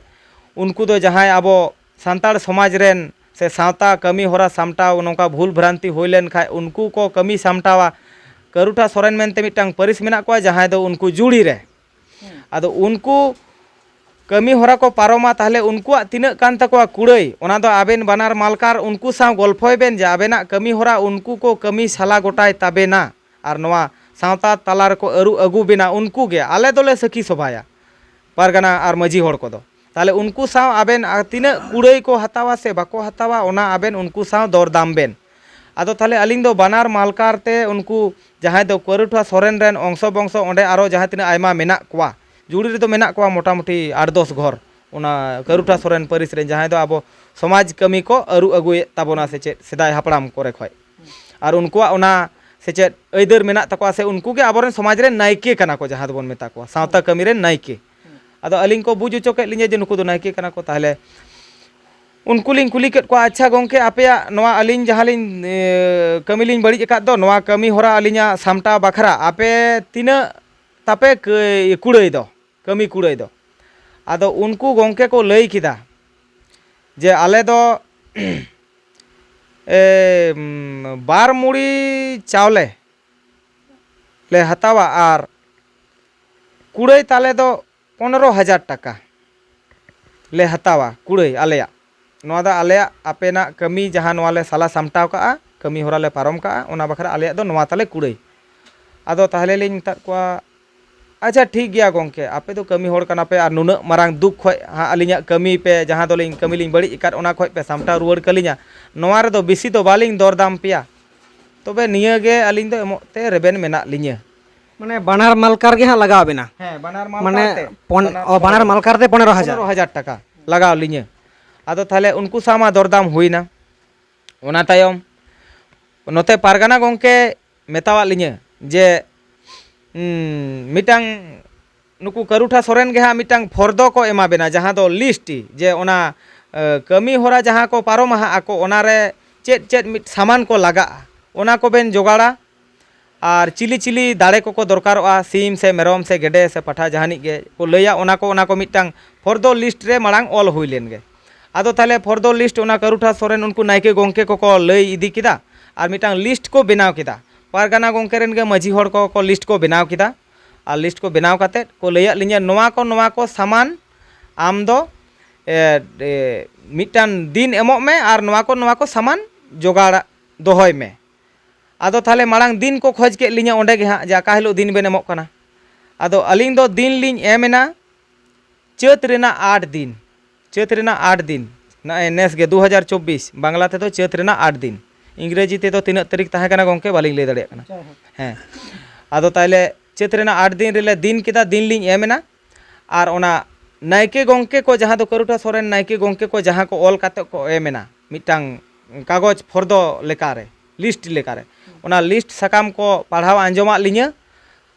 ᱩᱱᱠᱩ ᱫᱚ ᱡᱟᱦᱟᱸᱭ ᱟᱵᱚ ᱥᱟᱱᱛᱟᱲ ᱥᱚᱢᱟᱡᱽ ᱨᱮᱱ ᱥᱮ ᱥᱟᱶᱛᱟ ᱠᱟᱹᱢᱤ ᱦᱚᱨᱟ ᱥᱟᱢᱴᱟᱣ, ᱱᱚᱝᱠᱟ ᱵᱷᱩᱞ ᱵᱷᱨᱟᱱᱛᱤ ᱦᱩᱭ ᱞᱮᱱ ᱠᱷᱟᱡ ᱩᱱᱠᱩ ᱠᱚ ᱠᱟᱹᱢᱤ ᱥᱟᱢᱴᱟᱣᱟ᱾ ᱠᱟᱹᱨᱩᱴᱷᱟ ᱥᱚᱨᱮᱱ ᱢᱮᱱᱛᱮ ᱢᱤᱫᱴᱟᱝ ᱯᱟᱹᱨᱤᱥ ᱢᱮᱱᱟᱜ ᱠᱚᱣᱟ, ᱡᱟᱦᱟᱸᱭ ᱫᱚ ᱩᱱᱠᱩ ᱡᱩᱲᱤ ᱨᱮ᱾ ᱟᱫᱚ ᱩᱱᱠᱩ ᱠᱟᱹᱢᱤ ᱦᱚᱨᱟ ᱠᱚ ᱯᱟᱨᱚᱢᱟ, ᱛᱟᱦᱚᱞᱮ ᱩᱱᱠᱩᱣᱟᱜ ᱛᱤᱱᱟᱹᱜ ᱠᱟᱱ ᱛᱟᱠᱚᱣᱟ ᱠᱩᱲᱟᱹᱭ, ᱚᱱᱟ ᱫᱚ ᱟᱵᱮᱱ ᱵᱟᱱᱟᱨ ᱢᱟᱞᱠᱟᱨ ᱩᱱᱠᱩ ᱥᱟᱶ ᱜᱚᱞᱯᱷᱚᱭ ᱵᱮᱱ ᱡᱮ ᱟᱵᱮᱱᱟᱜ ᱠᱟᱹᱢᱤ ᱦᱚᱨᱟ ᱩᱱᱠᱩ ᱠᱚ ᱠᱟᱹᱢᱤ ᱥᱟᱞᱟ ᱜᱚᱴᱟᱭ ᱛᱟᱵᱮᱱᱟ᱾ ᱟᱨ ᱱᱚᱣᱟ ᱥᱟᱶᱛᱟ ᱛᱟᱞᱟ ᱨᱮᱠᱚ ᱟᱹᱨᱩ ᱟᱹᱜᱩ ᱵᱮᱱᱟ, ᱩᱱᱠᱩ ᱜᱮ ᱟᱞᱮ ᱫᱚᱞᱮ ᱥᱟᱹᱠᱷᱤ ᱥᱚᱵᱷᱟᱭᱟ, ᱯᱟᱨᱜᱟᱱᱟ ᱟᱨ ᱢᱟᱹᱡᱷᱤ ᱦᱚᱲ ᱠᱚᱫᱚ᱾ ᱛᱟᱦᱚᱞᱮ ᱩᱱᱠᱩ ᱥᱟᱶ ᱟᱵᱮᱱ ᱟᱨ ᱛᱤᱱᱟᱹᱜ ᱠᱩᱲᱟᱹᱭ ᱠᱚ ᱦᱟᱛᱟᱣᱟ ᱥᱮ ᱵᱟᱠᱚ ᱦᱟᱛᱟᱣᱟ, ᱚᱱᱟ ᱟᱵᱮᱱ ᱩᱱᱠᱩ ᱥᱟᱶ ᱫᱚᱨᱫᱟᱢ ᱵᱮᱱ᱾ ᱟᱫᱚ ᱛᱟᱦᱚᱞᱮ ᱟᱹᱞᱤᱧ ᱫᱚ ᱵᱟᱱᱟᱨ ᱢᱟᱞᱠᱟᱨ ᱛᱮ ᱩᱱᱠᱩ ᱡᱟᱦᱟᱸᱭ ᱫᱚ ᱠᱟᱹᱨᱩᱴᱷᱟ ᱥᱚᱨᱮᱱ ᱨᱮᱱ ᱚᱝᱥᱚ ᱵᱚᱝᱥᱚ, ᱚᱸᱰᱮ ᱟᱨᱚ ᱡᱟᱦᱟᱸ ᱛᱤᱱᱟᱹᱜ ᱟᱭᱢᱟ ᱢᱮᱱᱟᱜ ᱠᱚᱣᱟ, ᱡᱩᱲᱤ ᱨᱮᱫᱚ ᱢᱮᱱᱟᱜ ᱠᱚᱣᱟ ᱢᱚᱴᱟᱢᱩᱴᱤ ᱟᱴ ᱫᱚᱥ ᱜᱷᱚᱨ, ᱚᱱᱟ ᱠᱟᱹᱨᱩᱴᱷᱟ ᱥᱚᱨᱮᱱ ᱯᱟᱹᱨᱤᱥ ᱨᱮᱱ ᱡᱟᱦᱟᱸᱭ ᱫᱚ ᱟᱵᱚ ᱥᱚᱢᱟᱡᱽ ᱠᱟᱹᱢᱤ ᱠᱚ ᱟᱹᱨᱩ ᱟᱹᱜᱩᱭᱮᱫ ᱛᱟᱵᱚᱱᱟ ᱥᱮ ᱪᱮᱫ, ᱥᱮᱫᱟᱭ ᱦᱟᱯᱲᱟᱢ ᱠᱚᱨᱮ ᱠᱷᱚᱡ᱾ ᱟᱨ ᱩᱱᱠᱩᱣᱟᱜ ᱚᱱᱟ ᱥᱮ ᱪᱮᱫ ᱟᱹᱭᱫᱟᱹᱨ ᱢᱮᱱᱟᱜ ᱛᱟᱠᱚᱣᱟ, ᱥᱮ ᱩᱱᱠᱩ ᱜᱮ ᱟᱵᱚᱨᱮᱱ ᱥᱚᱢᱟᱡᱽ ᱨᱮᱱ ᱱᱟᱭᱠᱮ ᱠᱟᱱᱟ ᱠᱚ, ᱡᱟᱦᱟᱸ ᱫᱚᱵᱚᱱ ᱢᱮᱛᱟ ᱠᱚᱣᱟ ᱥᱟᱶᱛᱟ ᱠᱟᱹᱢᱤ ᱨᱮᱱ ᱱᱟᱭᱠᱮ᱾ ᱟᱫᱚ ᱟᱹᱞᱤᱧ ᱠᱚ ᱵᱩᱡᱽ ᱦᱚᱪᱚ ᱠᱮᱫ ᱞᱤᱧᱟᱹ ᱡᱮ ᱱᱩᱠᱩ ᱫᱚ ᱱᱟᱭᱠᱮ ᱠᱟᱱᱟ ᱠᱚ᱾ ᱛᱟᱦᱚᱞᱮ ᱩᱱᱠᱩ ᱞᱤᱧ ᱠᱩᱞᱤ ᱠᱮᱫ ᱠᱚᱣᱟ, "ᱟᱪᱪᱷᱟ ᱜᱚᱢᱠᱮ, ᱟᱯᱮᱭᱟᱜ ᱱᱚᱣᱟ ᱟᱹᱞᱤᱧ ᱡᱟᱦᱟᱸ ᱞᱤᱧ, ᱮ, ᱠᱟᱹᱢᱤ ᱞᱤᱧ ᱵᱟᱹᱲᱤᱡ ᱟᱠᱟᱫ ᱫᱚ, ᱱᱚᱣᱟ ᱠᱟᱹᱢᱤ ᱦᱚᱨᱟ ᱟᱹᱞᱤᱧᱟᱜ ᱥᱟᱢᱴᱟᱣ ᱵᱟᱠᱷᱨᱟ ᱟᱯᱮ ᱛᱤᱱᱟᱹᱜ ᱛᱟᱯᱮ ᱠᱟᱹ-, ᱠᱩᱲᱟᱹᱭ ᱫᱚ, ᱠᱟᱹᱢᱤ ᱠᱩᱲᱟᱹᱭ ᱫᱚ?" ᱟᱫᱚ ᱩᱱᱠᱩ ᱜᱚᱢᱠᱮ ᱠᱚ ᱞᱟᱹᱭ ᱠᱮᱫᱟ ᱡᱮ ᱟᱞᱮ ᱫᱚ ᱮ, ᱩᱢ, ᱵᱟᱨ ᱢᱩᱲᱤ ᱪᱟᱣᱞᱮ ᱞᱮ ᱦᱟᱛᱟᱣᱟ ᱟᱨ ᱠᱩᱲᱟᱹᱭ ᱛᱟᱞᱮ ᱫᱚ ᱯᱚᱱᱨᱚ ᱦᱟᱡᱟᱨ ᱴᱟᱠᱟ ᱞᱮ ᱦᱟᱛᱟᱣᱟ ᱠᱩᱲᱟᱹᱭ ᱟᱞᱮᱭᱟᱜ᱾ ᱱᱚᱣᱟ ᱫᱚ ᱟᱞᱮᱭᱟᱜ ᱟᱯᱮᱱᱟᱜ ᱠᱟᱹᱢᱤ ᱡᱟᱦᱟᱸ ᱱᱚᱣᱟ ᱞᱮ ᱥᱟᱞᱟ ᱥᱟᱢᱴᱟᱣ ᱠᱟᱜᱼᱟ, ᱠᱟᱹᱢᱤ ᱦᱚᱨᱟ ᱞᱮ ᱯᱟᱨᱚᱢ ᱠᱟᱜᱼᱟ, ᱚᱱᱟ ᱵᱟᱠᱷᱨᱟ ᱟᱞᱮᱭᱟᱜ ᱫᱚ ᱱᱚᱣᱟ ᱛᱟᱞᱮ ᱠᱩᱲᱟᱹᱭ᱾ ᱟᱫᱚ ᱛᱟᱦᱚᱞᱮ ᱞᱤᱧ ᱢᱮᱛᱟᱫ ᱠᱚᱣᱟ, "ᱟᱪᱪᱷᱟ ᱴᱷᱤᱠ ᱜᱮᱭᱟ ᱜᱚᱢᱠᱮ, ᱟᱯᱮ ᱫᱚ ᱠᱟᱹᱢᱤ ᱦᱚᱲ ᱠᱟᱱᱟ ᱯᱮ ᱟᱨ ᱱᱩᱱᱟᱹᱜ ᱢᱟᱨᱟᱝ ᱫᱩᱠ ᱠᱷᱚᱡ ᱦᱟᱸᱜ ᱟᱹᱞᱤᱧᱟᱜ ᱠᱟᱹᱢᱤ ᱯᱮ, ᱡᱟᱦᱟᱸ ᱫᱚᱞᱤᱧ ᱠᱟᱹᱢᱤ ᱞᱤᱧ ᱵᱟᱹᱲᱤᱡ ᱟᱠᱟᱫ ᱚᱱᱟ ᱠᱷᱚᱡ ᱯᱮ ᱥᱟᱢᱴᱟᱣ ᱨᱩᱣᱟᱹᱲ ᱠᱟᱹᱞᱤᱧᱟ, ᱱᱚᱣᱟ ᱨᱮᱫᱚ ᱵᱮᱥᱤ ᱫᱚ ᱵᱟᱞᱤᱧ ᱫᱚᱨᱫᱟᱢ ᱯᱮᱭᱟ, ᱛᱚᱵᱮ ᱱᱤᱭᱟᱹ ᱜᱮ ᱟᱹᱞᱤᱧ ᱫᱚ ᱮᱢᱚᱜ ᱛᱮ ᱨᱮᱵᱮᱱ ᱢᱮᱱᱟᱜ ᱞᱤᱧᱟᱹ᱾" ᱢᱟᱱᱮ ᱵᱟᱱᱟᱨ ᱢᱟᱞᱠᱟᱨ ᱜᱮ ᱦᱟᱸᱜ ᱞᱟᱜᱟᱣ ᱵᱮᱱᱟ? ᱦᱮᱸ, ᱵᱟᱱᱟᱨ ᱢᱟᱞᱠᱟᱨ ᱢᱟᱱᱮ ᱛᱮ᱾ ᱯᱚᱱ-, ᱵᱟᱱᱟᱨ ᱚ, ᱵᱟᱱᱟᱨ ᱢᱟᱞᱠᱟᱨ ᱛᱮ ᱯᱚᱱᱮᱨᱚ ᱦᱟᱡᱟᱨ? ᱯᱚᱱᱮᱨᱚ ᱦᱟᱡᱟᱨ ᱴᱟᱠᱟ ᱞᱟᱜᱟᱣ ᱞᱤᱧᱟᱹ᱾ ᱟᱫᱚ ᱛᱟᱦᱚᱞᱮ ᱩᱱᱠᱩ ᱥᱟᱶ ᱢᱟ ᱫᱚᱨᱫᱟᱢ ᱦᱩᱭᱱᱟ᱾ ᱚᱱᱟ ᱛᱟᱭᱚᱢ ᱱᱚᱛᱮ ᱯᱟᱨᱜᱟᱱᱟ ᱜᱚᱢᱠᱮ ᱢᱮᱛᱟᱣᱟᱫ ᱞᱤᱧᱟᱹ ᱡᱮ, ᱩᱸ, ᱢᱤᱫᱴᱟᱝ ᱱᱩᱠᱩ ᱠᱟᱹᱨᱩᱴᱷᱟ ᱥᱚᱨᱮᱱ ᱜᱮ ᱦᱟᱸᱜ ᱢᱤᱫᱴᱟᱝ ᱯᱷᱚᱨᱫᱚ ᱠᱚ ᱮᱢᱟ ᱵᱮᱱᱟ, ᱡᱟᱦᱟᱸ ᱫᱚ ᱞᱤᱥᱴ, ᱡᱮ ᱚᱱᱟ, ᱮ, ᱠᱟᱹᱢᱤ ᱦᱚᱨᱟ ᱡᱟᱦᱟᱸ ᱠᱚ ᱯᱟᱨᱚᱢᱟ ᱦᱟᱸᱜ ᱟᱠᱚ, ᱚᱱᱟᱨᱮ ᱪᱮᱫ ᱪᱮᱫ ᱢᱤᱫ ᱥᱟᱢᱟᱱ ᱠᱚ ᱞᱟᱜᱟᱜᱼᱟ, ᱚᱱᱟ ᱠᱚᱵᱮᱱ ᱡᱚᱜᱟᱲᱟ᱾ ᱟᱨ ᱪᱤᱞᱤ ᱪᱤᱞᱤ ᱫᱟᱲᱮ ᱠᱚᱠᱚ ᱫᱚᱨᱠᱟᱨᱚᱜᱼᱟ, ᱥᱤᱢ ᱥᱮ ᱢᱮᱨᱚᱢ ᱥᱮ ᱜᱮᱰᱮ ᱥᱮ ᱯᱟᱴᱷᱟ ᱡᱟᱦᱟᱱᱤᱡ ᱜᱮ ᱠᱚ ᱞᱟᱹᱭᱟ, ᱚᱱᱟ ᱠᱚ, ᱚᱱᱟ ᱠᱚ ᱢᱤᱫᱴᱟᱝ ᱯᱷᱚᱨᱫᱚ ᱞᱤᱥᱴ ᱨᱮ ᱢᱟᱲᱟᱝ ᱚᱞ ᱦᱩᱭ ᱞᱮᱱ ᱜᱮ᱾ ᱟᱫᱚ ᱛᱟᱦᱚᱞᱮ ᱯᱷᱚᱨᱫᱚ ᱞᱤᱥᱴ ᱚᱱᱟ ᱠᱟᱹᱨᱩᱴᱷᱟ ᱥᱚᱨᱮᱱ ᱩᱱᱠᱩ ᱱᱟᱭᱠᱮ ᱜᱚᱢᱠᱮ ᱠᱚᱠᱚ ᱞᱟᱹᱭ ᱤᱫᱤ ᱠᱮᱫᱟ ᱟᱨ ᱢᱤᱫᱴᱟᱝ ᱞᱤᱥᱴ ᱠᱚ ᱵᱮᱱᱟᱣ ᱠᱮᱫᱟ᱾ ᱯᱟᱨᱜᱟᱱᱟ ᱜᱚᱢᱠᱮ ᱨᱮᱱ ᱜᱮ ᱢᱟᱹᱡᱷᱤ ᱦᱚᱲ ᱠᱚ ᱠᱚ ᱞᱤᱥᱴ ᱠᱚ ᱵᱮᱱᱟᱣ ᱠᱮᱫᱟ᱾ ᱟᱨ ᱞᱤᱥᱴ ᱠᱚ ᱵᱮᱱᱟᱣ ᱠᱟᱛᱮᱫ ᱠᱚ ᱞᱟᱹᱭᱟᱫ ᱞᱤᱧᱟᱹ, "ᱱᱚᱣᱟ ᱠᱚ ᱱᱚᱣᱟ ᱠᱚ ᱥᱟᱢᱟᱱ ᱟᱢ ᱫᱚ, ᱮ, ᱮ, ᱢᱤᱫᱴᱟᱝ ᱫᱤᱱ ᱮᱢᱚᱜ ᱢᱮ ᱟᱨ ᱱᱚᱣᱟ ᱠᱚ ᱱᱚᱣᱟ ᱠᱚ ᱥᱟᱢᱟᱱ ᱡᱚᱜᱟᱲ ᱫᱚᱦᱚᱭ ᱢᱮ᱾" ᱟᱫᱚ ᱛᱟᱦᱚᱞᱮ ᱢᱟᱲᱟᱝ ᱫᱤᱱ ᱠᱚ ᱠᱷᱚᱡᱽ ᱠᱮᱫ ᱞᱤᱧᱟᱹ ᱚᱸᱰᱮ ᱜᱮ ᱦᱟᱸᱜ, ᱡᱮ ᱚᱠᱟ ᱦᱤᱞᱳᱜ ᱫᱤᱱ ᱵᱮᱱ ᱮᱢᱚᱜ ᱠᱟᱱᱟ᱾ ᱟᱫᱚ ᱟᱹᱞᱤᱧ ᱫᱚ ᱫᱤᱱ ᱞᱤᱧ ᱮᱢ ᱮᱱᱟ ᱪᱟᱹᱛ ᱨᱮᱱᱟᱜ ᱟᱴ ᱫᱤᱱ᱾ ᱪᱟᱹᱛ ᱨᱮᱱᱟᱜ ᱟᱴ ᱫᱤᱱ, ᱱᱚᱜᱼᱚᱭ ᱱᱮᱥ ᱜᱮ ᱫᱩ ᱦᱟᱡᱟᱨ ᱪᱚᱵᱵᱤᱥ, ᱵᱟᱝᱞᱟ ᱛᱮᱫᱚ ᱪᱟᱹᱛ ᱨᱮᱱᱟᱜ ᱟᱴ ᱫᱤᱱ᱾ ᱤᱝᱨᱮᱡᱤ ᱛᱮᱫᱚ ᱛᱤᱱᱟᱹᱜ ᱛᱟᱹᱨᱤᱠᱷ ᱛᱟᱦᱮᱸ ᱠᱟᱱᱟ ᱜᱚᱢᱠᱮ, ᱵᱟᱹᱞᱤᱧ ᱞᱟᱹᱭ ᱫᱟᱲᱮᱭᱟᱜ ᱠᱟᱱᱟ᱾ ᱡᱟᱭᱦᱳᱠ᱾ ᱦᱮᱸ, ᱟᱫᱚ ᱛᱟᱦᱚᱞᱮ ᱪᱟᱹᱛ ᱨᱮᱱᱟᱜ ᱟᱴ ᱫᱤᱱ ᱨᱮᱞᱮ ᱫᱤᱱ ᱠᱮᱫᱟ, ᱫᱤᱱ ᱞᱤᱧ ᱮᱢ ᱮᱱᱟ᱾ ᱟᱨ ᱚᱱᱟ ᱱᱟᱭᱠᱮ ᱜᱚᱢᱠᱮ ᱠᱚ, ᱡᱟᱦᱟᱸ ᱫᱚ ᱠᱟᱹᱨᱩᱴᱷᱟ ᱥᱚᱨᱮᱱ ᱱᱟᱭᱠᱮ ᱜᱚᱢᱠᱮ ᱠᱚ ᱡᱟᱦᱟᱸ ᱠᱚ ᱚᱞ ᱠᱟᱛᱮ ᱠᱚ ᱮᱢ ᱮᱱᱟ, ᱢᱤᱫᱴᱟᱝ ᱠᱟᱜᱚᱡᱽ ᱯᱷᱚᱨᱫᱚ ᱞᱮᱠᱟᱨᱮ, ᱞᱤᱥᱴ ᱞᱮᱠᱟᱨᱮ, ᱚᱱᱟ ᱞᱤᱥᱴ ᱥᱟᱠᱟᱢ ᱠᱚ ᱯᱟᱲᱦᱟᱣ ᱟᱸᱡᱚᱢᱟᱫ ᱞᱤᱧᱟᱹ᱾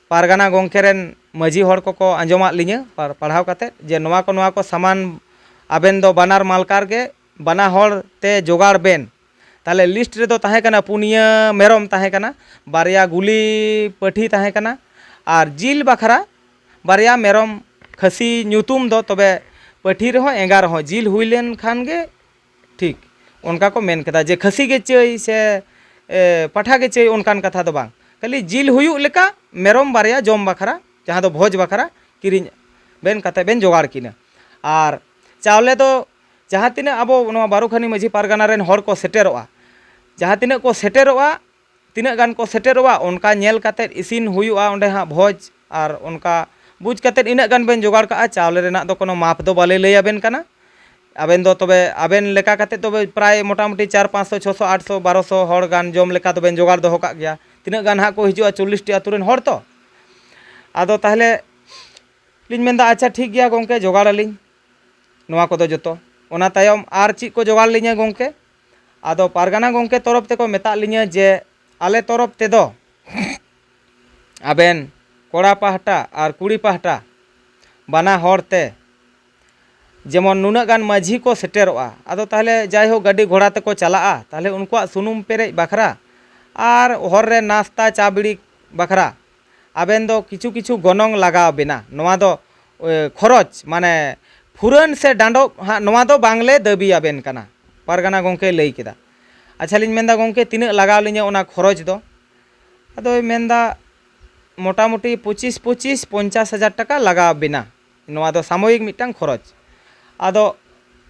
ᱯᱟᱨᱜᱟᱱᱟ ᱜᱚᱢᱠᱮ ᱨᱮᱱ ᱢᱟᱹᱡᱷᱤ ᱦᱚᱲ ᱠᱚᱠᱚ ᱟᱸᱡᱚᱢᱟᱫ ᱞᱤᱧᱟᱹ, ᱯᱟᱲ-, ᱯᱟᱲᱦᱟᱣ ᱠᱟᱛᱮᱫ, ᱡᱮ ᱱᱚᱣᱟ ᱠᱚ, ᱱᱚᱣᱟ ᱠᱚ ᱥᱟᱢᱟᱱ ᱟᱵᱮᱱ ᱫᱚ ᱵᱟᱱᱟᱨ ᱢᱟᱞᱠᱟᱨ ᱜᱮ ᱵᱟᱱᱟ ᱦᱚᱲ ᱛᱮ ᱡᱚᱜᱟᱲ ᱵᱮᱱ᱾ ᱛᱟᱦᱚᱞᱮ ᱞᱤᱥᱴ ᱨᱮᱫᱚ ᱛᱟᱦᱮᱸ ᱠᱟᱱᱟ ᱯᱩᱱᱭᱟᱹ ᱢᱮᱨᱚᱢ ᱛᱟᱦᱮᱸ ᱠᱟᱱᱟ, ᱵᱟᱨᱭᱟ ᱜᱩᱞᱤ ᱯᱟᱹᱴᱷᱤ ᱛᱟᱦᱮᱸ ᱠᱟᱱᱟ, ᱟᱨ ᱡᱤᱞ ᱵᱟᱠᱷᱨᱟ ᱵᱟᱨᱭᱟ ᱢᱮᱨᱚᱢ ᱠᱷᱟᱹᱥᱤ ᱧᱩᱛᱩᱢ ᱫᱚ, ᱛᱚᱵᱮ ᱯᱟᱹᱴᱷᱤ ᱨᱮᱦᱚᱸ ᱮᱸᱜᱟ ᱨᱮᱦᱚᱸ ᱡᱤᱞ ᱦᱩᱭ ᱞᱮᱱ ᱠᱷᱟᱱ ᱜᱮ ᱴᱷᱤᱠ᱾ ᱚᱱᱠᱟ ᱠᱚ ᱢᱮᱱ ᱠᱮᱫᱟ ᱡᱮ ᱠᱷᱟᱹᱥᱤ ᱜᱮ ᱪᱟᱹᱭ ᱥᱮ ᱮ, ᱯᱟᱴᱷᱟ ᱜᱮ ᱪᱟᱹᱭ, ᱚᱱᱠᱟᱱ ᱠᱟᱛᱷᱟ ᱫᱚ ᱵᱟᱝ᱾ ᱠᱷᱟᱹᱞᱤ ᱡᱤᱞ ᱦᱩᱭᱩᱜ ᱞᱮᱠᱟ ᱢᱮᱨᱚᱢ ᱵᱟᱨᱭᱟ ᱡᱚᱢ ᱵᱟᱠᱷᱨᱟ, ᱡᱟᱦᱟᱸ ᱫᱚ ᱵᱷᱚᱡᱽ ᱵᱟᱠᱷᱨᱟ ᱠᱤᱨᱤᱧ ᱵᱮᱱ ᱠᱟᱛᱮ ᱵᱮᱱ ᱡᱚᱜᱟᱲ ᱠᱤᱱᱟ᱾ ᱟᱨ ᱪᱟᱣᱞᱮ ᱫᱚ ᱡᱟᱦᱟᱸ ᱛᱤᱱᱟᱹᱜ ᱟᱵᱚ ᱱᱚᱣᱟ ᱵᱟᱨᱚ ᱠᱷᱟᱱᱤ ᱢᱟᱹᱡᱷᱤ ᱯᱟᱨᱜᱟᱱᱟ ᱨᱮᱱ ᱦᱚᱲ ᱠᱚ ᱥᱮᱴᱮᱨᱚᱜᱼᱟ, ᱡᱟᱦᱟᱸ ᱛᱤᱱᱟᱹᱜ ᱠᱚ ᱥᱮᱴᱮᱨᱚᱜᱼᱟ, ᱛᱤᱱᱟᱹᱜ ᱜᱟᱱ ᱠᱚ ᱥᱮᱴᱮᱨᱚᱜᱼᱟ, ᱚᱱᱠᱟ ᱧᱮᱞ ᱠᱟᱛᱮᱫ ᱤᱥᱤᱱ ᱦᱩᱭᱩᱜᱼᱟ ᱚᱸᱰᱮ ᱦᱟᱸᱜ ᱵᱷᱚᱡᱽ᱾ ᱟᱨ ᱚᱱᱠᱟ ᱵᱩᱡᱽ ᱠᱟᱛᱮᱫ ᱤᱱᱟᱹᱜ ᱜᱟᱱ ᱵᱮᱱ ᱡᱚᱜᱟᱲ ᱠᱟᱜᱼᱟ᱾ ᱪᱟᱣᱞᱮ ᱨᱮᱱᱟᱜ ᱫᱚ ᱠᱳᱱᱳ ᱢᱟᱯ ᱫᱚ ᱵᱟᱞᱮ ᱞᱟᱹᱭ ᱟᱵᱮᱱ ᱠᱟᱱᱟ᱾ ᱟᱵᱮᱱ ᱫᱚ ᱛᱚᱵᱮ ᱟᱵᱮᱱ ᱞᱮᱠᱟ ᱠᱟᱛᱮᱫ ᱫᱚ ᱯᱨᱟᱭ ᱢᱚᱴᱟᱢᱩᱴᱤ ᱪᱟᱨ ᱯᱟᱸᱪᱥᱚ ᱪᱷᱚᱥᱚ ᱟᱴᱥᱚ ᱵᱟᱨᱚᱥᱚ ᱦᱚᱲ ᱜᱟᱱ ᱡᱚᱢ ᱞᱮᱠᱟ ᱫᱚᱵᱮᱱ ᱡᱚᱜᱟᱲ ᱫᱚᱦᱚ ᱠᱟᱜ ᱜᱮᱭᱟ᱾ ᱛᱤᱱᱟᱹᱜ ᱜᱟᱱ ᱦᱟᱸᱜ ᱠᱚ ᱦᱤᱡᱩᱜᱼᱟ, ᱪᱚᱞᱞᱤᱥ ᱴᱤ ᱟᱹᱛᱩ ᱨᱮᱱ ᱦᱚᱲ ᱛᱚ᱾ ᱟᱫᱚ ᱛᱟᱦᱚᱞᱮ ᱞᱤᱧ ᱢᱮᱱᱫᱟ, ᱟᱪᱪᱷᱟ ᱴᱷᱤᱠ ᱜᱮᱭᱟ ᱜᱚᱢᱠᱮ, ᱡᱚᱜᱟᱲ ᱟᱹᱞᱤᱧ ᱱᱚᱣᱟ ᱠᱚᱫᱚ ᱡᱚᱛᱚ᱾ ᱚᱱᱟ ᱛᱟᱭᱚᱢ ᱟᱨ ᱪᱮᱫ ᱠᱚ ᱡᱚᱜᱟᱲ ᱞᱤᱧᱟᱹ ᱜᱚᱢᱠᱮ? ᱟᱫᱚ ᱯᱟᱨᱜᱟᱱᱟ ᱜᱚᱢᱠᱮ ᱛᱚᱨᱚᱯ ᱛᱮᱠᱚ ᱢᱮᱛᱟᱜ ᱞᱤᱧᱟᱹ ᱡᱮ ᱟᱞᱮ ᱛᱚᱨᱚᱯ ᱛᱮᱫᱚ ᱟᱵᱮᱱ ᱠᱚᱲᱟ ᱯᱟᱦᱴᱟ ᱟᱨ ᱠᱩᱲᱤ ᱯᱟᱦᱴᱟ ᱵᱟᱱᱟ ᱦᱚᱲ ᱛᱮ ᱡᱮᱢᱚᱱ ᱱᱩᱱᱟᱹᱜ ᱜᱟᱱ ᱢᱟᱹᱡᱷᱤ ᱠᱚ ᱥᱮᱴᱮᱨᱚᱜᱼᱟ᱾ ᱟᱫᱚ ᱛᱟᱦᱚᱞᱮ ᱡᱟᱭᱦᱳᱠ ᱜᱟᱹᱰᱤ ᱜᱷᱚᱲᱟ ᱛᱮᱠᱚ ᱪᱟᱞᱟᱜᱼᱟ, ᱛᱟᱦᱚᱞᱮ ᱩᱱᱠᱩᱣᱟᱜ ᱥᱩᱱᱩᱢ ᱯᱮᱨᱮᱡ ᱵᱟᱠᱷᱨᱟ ᱟᱨ ᱦᱚᱨ ᱨᱮ ᱱᱟᱥᱛᱟ ᱪᱟ ᱵᱤᱲᱤ ᱵᱟᱠᱷᱨᱟ ᱟᱵᱮᱱ ᱫᱚ ᱠᱤᱪᱷᱩ ᱠᱤᱪᱷᱩ ᱜᱚᱱᱚᱝ ᱞᱟᱜᱟᱣ ᱵᱮᱱᱟ᱾ ᱱᱚᱣᱟ ᱫᱚ ᱮ, ᱠᱷᱚᱨᱚᱪ ᱢᱟᱱᱮ ᱯᱷᱩᱨᱟᱹᱱ ᱥᱮ ᱰᱟᱸᱰᱚᱵ ᱦᱟᱸᱜ ᱱᱚᱣᱟ ᱫᱚ ᱵᱟᱝᱞᱮ ᱫᱟᱹᱵᱤ ᱟᱵᱮᱱ ᱠᱟᱱᱟ, ᱯᱟᱨᱜᱟᱱᱟ ᱜᱚᱢᱠᱮᱭ ᱞᱟᱹᱭ ᱠᱮᱫᱟ᱾ ᱟᱪᱪᱷᱟ ᱞᱤᱧ ᱢᱮᱱᱫᱟ, ᱜᱚᱢᱠᱮ ᱛᱤᱱᱟᱹᱜ ᱞᱟᱜᱟᱣ ᱞᱤᱧᱟᱹ ᱚᱱᱟ ᱠᱷᱚᱨᱚᱪ ᱫᱚ? ᱟᱫᱚᱭ ᱢᱮᱱᱫᱟ ᱢᱚᱴᱟᱢᱩᱴᱤ ᱯᱚᱸᱪᱤᱥ ᱯᱚᱸᱪᱤᱥ ᱯᱚᱧᱪᱟᱥ ᱦᱟᱡᱟᱨ ᱴᱟᱠᱟ ᱞᱟᱜᱟᱣ ᱵᱮᱱᱟ᱾ ᱱᱚᱣᱟ ᱫᱚ ᱥᱟᱢᱚᱭᱤᱠ ᱢᱤᱫᱴᱟᱝ ᱠᱷᱚᱨᱚᱪ᱾ ᱟᱫᱚ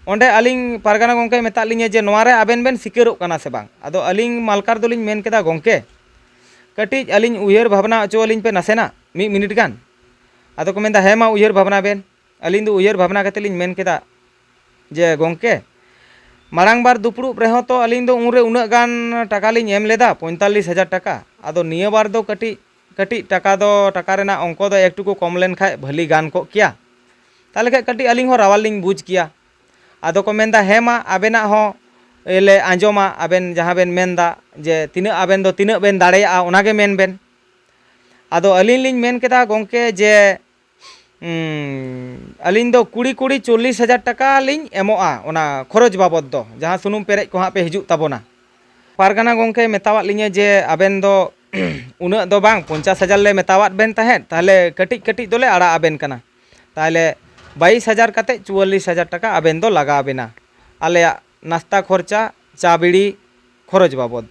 ᱚᱸᱰᱮ ᱟᱹᱞᱤᱧ ᱯᱟᱨᱜᱟᱱᱟ ᱜᱚᱢᱠᱮᱭ ᱢᱮᱛᱟᱫ ᱞᱤᱧᱟᱹ ᱡᱮ ᱱᱚᱣᱟ ᱨᱮ ᱟᱵᱮᱱ ᱵᱮᱱ ᱥᱤᱠᱟᱹᱨᱚᱜ ᱠᱟᱱᱟ ᱥᱮ ᱵᱟᱝ? ᱟᱫᱚ ᱟᱹᱞᱤᱧ ᱢᱟᱞᱠᱟᱨ ᱫᱚᱞᱤᱧ ᱢᱮᱱ ᱠᱮᱫᱟ, ᱜᱚᱢᱠᱮ ᱠᱟᱹᱴᱤᱡ ᱟᱹᱞᱤᱧ ᱩᱭᱦᱟᱹᱨ ᱵᱷᱟᱵᱽᱱᱟ ᱦᱚᱪᱚ ᱟᱹᱞᱤᱧ ᱯᱮ ᱱᱟᱥᱮᱱᱟᱜ ᱢᱤᱫ ᱢᱤᱱᱤᱴ ᱜᱟᱱ᱾ ᱟᱫᱚ ᱠᱚ ᱢᱮᱱᱫᱟ, ᱦᱮᱸ ᱢᱟ ᱩᱭᱦᱟᱹᱨ ᱵᱷᱟᱵᱽᱱᱟ ᱵᱮᱱ᱾ ᱟᱹᱞᱤᱧ ᱫᱚ ᱩᱭᱦᱟᱹᱨ ᱵᱷᱟᱵᱽᱱᱟ ᱠᱟᱛᱮ ᱞᱤᱧ ᱢᱮᱱ ᱠᱮᱫᱟ ᱡᱮ ᱜᱚᱢᱠᱮ, ᱢᱟᱲᱟᱝ ᱵᱟᱨ ᱫᱩᱯᱲᱩᱵ ᱨᱮᱦᱚᱸ ᱛᱚ ᱟᱹᱞᱤᱧ ᱫᱚ ᱩᱱᱨᱮ ᱩᱱᱟᱹᱜ ᱜᱟᱱ ᱴᱟᱠᱟ ᱞᱤᱧ ᱮᱢ ᱞᱮᱫᱟ, ᱯᱚᱸᱭᱛᱟᱞᱞᱤᱥ ᱦᱟᱡᱟᱨ ᱴᱟᱠᱟ᱾ ᱟᱫᱚ ᱱᱤᱭᱟᱹ ᱵᱟᱨ ᱫᱚ ᱠᱟᱹᱴᱤᱡ ᱠᱟᱹᱴᱤᱡ ᱴᱟᱠᱟ ᱫᱚ, ᱴᱟᱠᱟ ᱨᱮᱱᱟᱜ ᱚᱝᱠᱚ ᱫᱚ ᱮᱠᱴᱩᱠᱩ ᱠᱚᱢ ᱞᱮᱱᱠᱷᱟᱡ ᱵᱷᱟᱹᱞᱤ ᱜᱟᱱ ᱠᱚᱜ ᱠᱮᱭᱟ᱾ ᱛᱟᱦᱚᱞᱮ ᱠᱷᱟᱡ ᱠᱟᱹᱴᱤᱡ ᱟᱹᱞᱤᱧ ᱦᱚᱸ ᱨᱟᱣᱟᱞ ᱞᱤᱧ ᱵᱩᱡᱽ ᱠᱮᱭᱟ᱾ ᱟᱫᱚ ᱠᱚ ᱢᱮᱱᱫᱟ, ᱦᱮᱸ ᱢᱟ ᱟᱵᱮᱱᱟᱜ ᱦᱚᱸ ᱞᱮ ᱟᱸᱡᱚᱢᱟ, ᱟᱵᱮᱱ ᱡᱟᱦᱟᱸ ᱵᱮᱱ ᱢᱮᱱᱫᱟ ᱡᱮ ᱛᱤᱱᱟᱹᱜ ᱟᱵᱮᱱ ᱫᱚ ᱛᱤᱱᱟᱹᱜ ᱵᱮᱱ ᱫᱟᱲᱮᱭᱟᱜᱼᱟ ᱚᱱᱟ ᱜᱮ ᱢᱮᱱ ᱵᱮᱱ᱾ ᱟᱫᱚ ᱟᱹᱞᱤᱧ ᱞᱤᱧ ᱢᱮᱱ ᱠᱮᱫᱟ, ᱜᱚᱢᱠᱮ ᱡᱮ ᱩᱸ, ᱟᱹᱞᱤᱧ ᱫᱚ ᱠᱩᱲᱤ ᱠᱩᱲᱤ ᱪᱚᱞᱞᱤᱥ ᱦᱟᱡᱟᱨ ᱴᱟᱠᱟ ᱞᱤᱧ ᱮᱢᱚᱜᱼᱟ ᱚᱱᱟ ᱠᱷᱚᱨᱚᱪ ᱵᱟᱵᱚᱫ ᱫᱚ, ᱡᱟᱦᱟᱸ ᱥᱩᱱᱩᱢ ᱯᱮᱨᱮᱡ ᱠᱚ ᱦᱟᱸᱜ ᱯᱮ ᱦᱤᱡᱩᱜ ᱛᱟᱵᱚᱱᱟ᱾ ᱯᱟᱨᱜᱟᱱᱟ ᱜᱚᱢᱠᱮ ᱢᱮᱛᱟᱣᱟᱫ ᱞᱤᱧᱟᱹ ᱡᱮ ᱟᱵᱮᱱ ᱫᱚ ᱩᱱᱟᱹᱜ ᱫᱚ ᱵᱟᱝ, ᱯᱚᱧᱪᱟᱥ ᱦᱟᱡᱟᱨ ᱞᱮ ᱢᱮᱛᱟᱣᱟᱫ ᱵᱮᱱ ᱛᱟᱦᱮᱸᱫ, ᱛᱟᱦᱚᱞᱮ ᱠᱟᱹᱴᱤᱡ ᱠᱟᱹᱴᱤᱡ ᱫᱚᱞᱮ ᱟᱲᱟᱜ ᱟᱵᱮᱱ ᱠᱟᱱᱟ᱾ ᱛᱟᱦᱚᱞᱮ ᱵᱟᱭᱤᱥ ᱦᱟᱡᱟᱨ ᱠᱟᱛᱮᱫ ᱪᱩᱣᱟᱞᱞᱤᱥ ᱦᱟᱡᱟᱨ ᱴᱟᱠᱟ ᱟᱵᱮᱱ ᱫᱚ ᱞᱟᱜᱟᱣ ᱵᱮᱱᱟ ᱟᱞᱮᱭᱟᱜ ᱱᱟᱥᱛᱟ ᱠᱷᱚᱨᱪᱟ, ᱪᱟ ᱵᱤᱲᱤ ᱠᱷᱚᱨᱚᱪ ᱵᱟᱵᱚᱫ,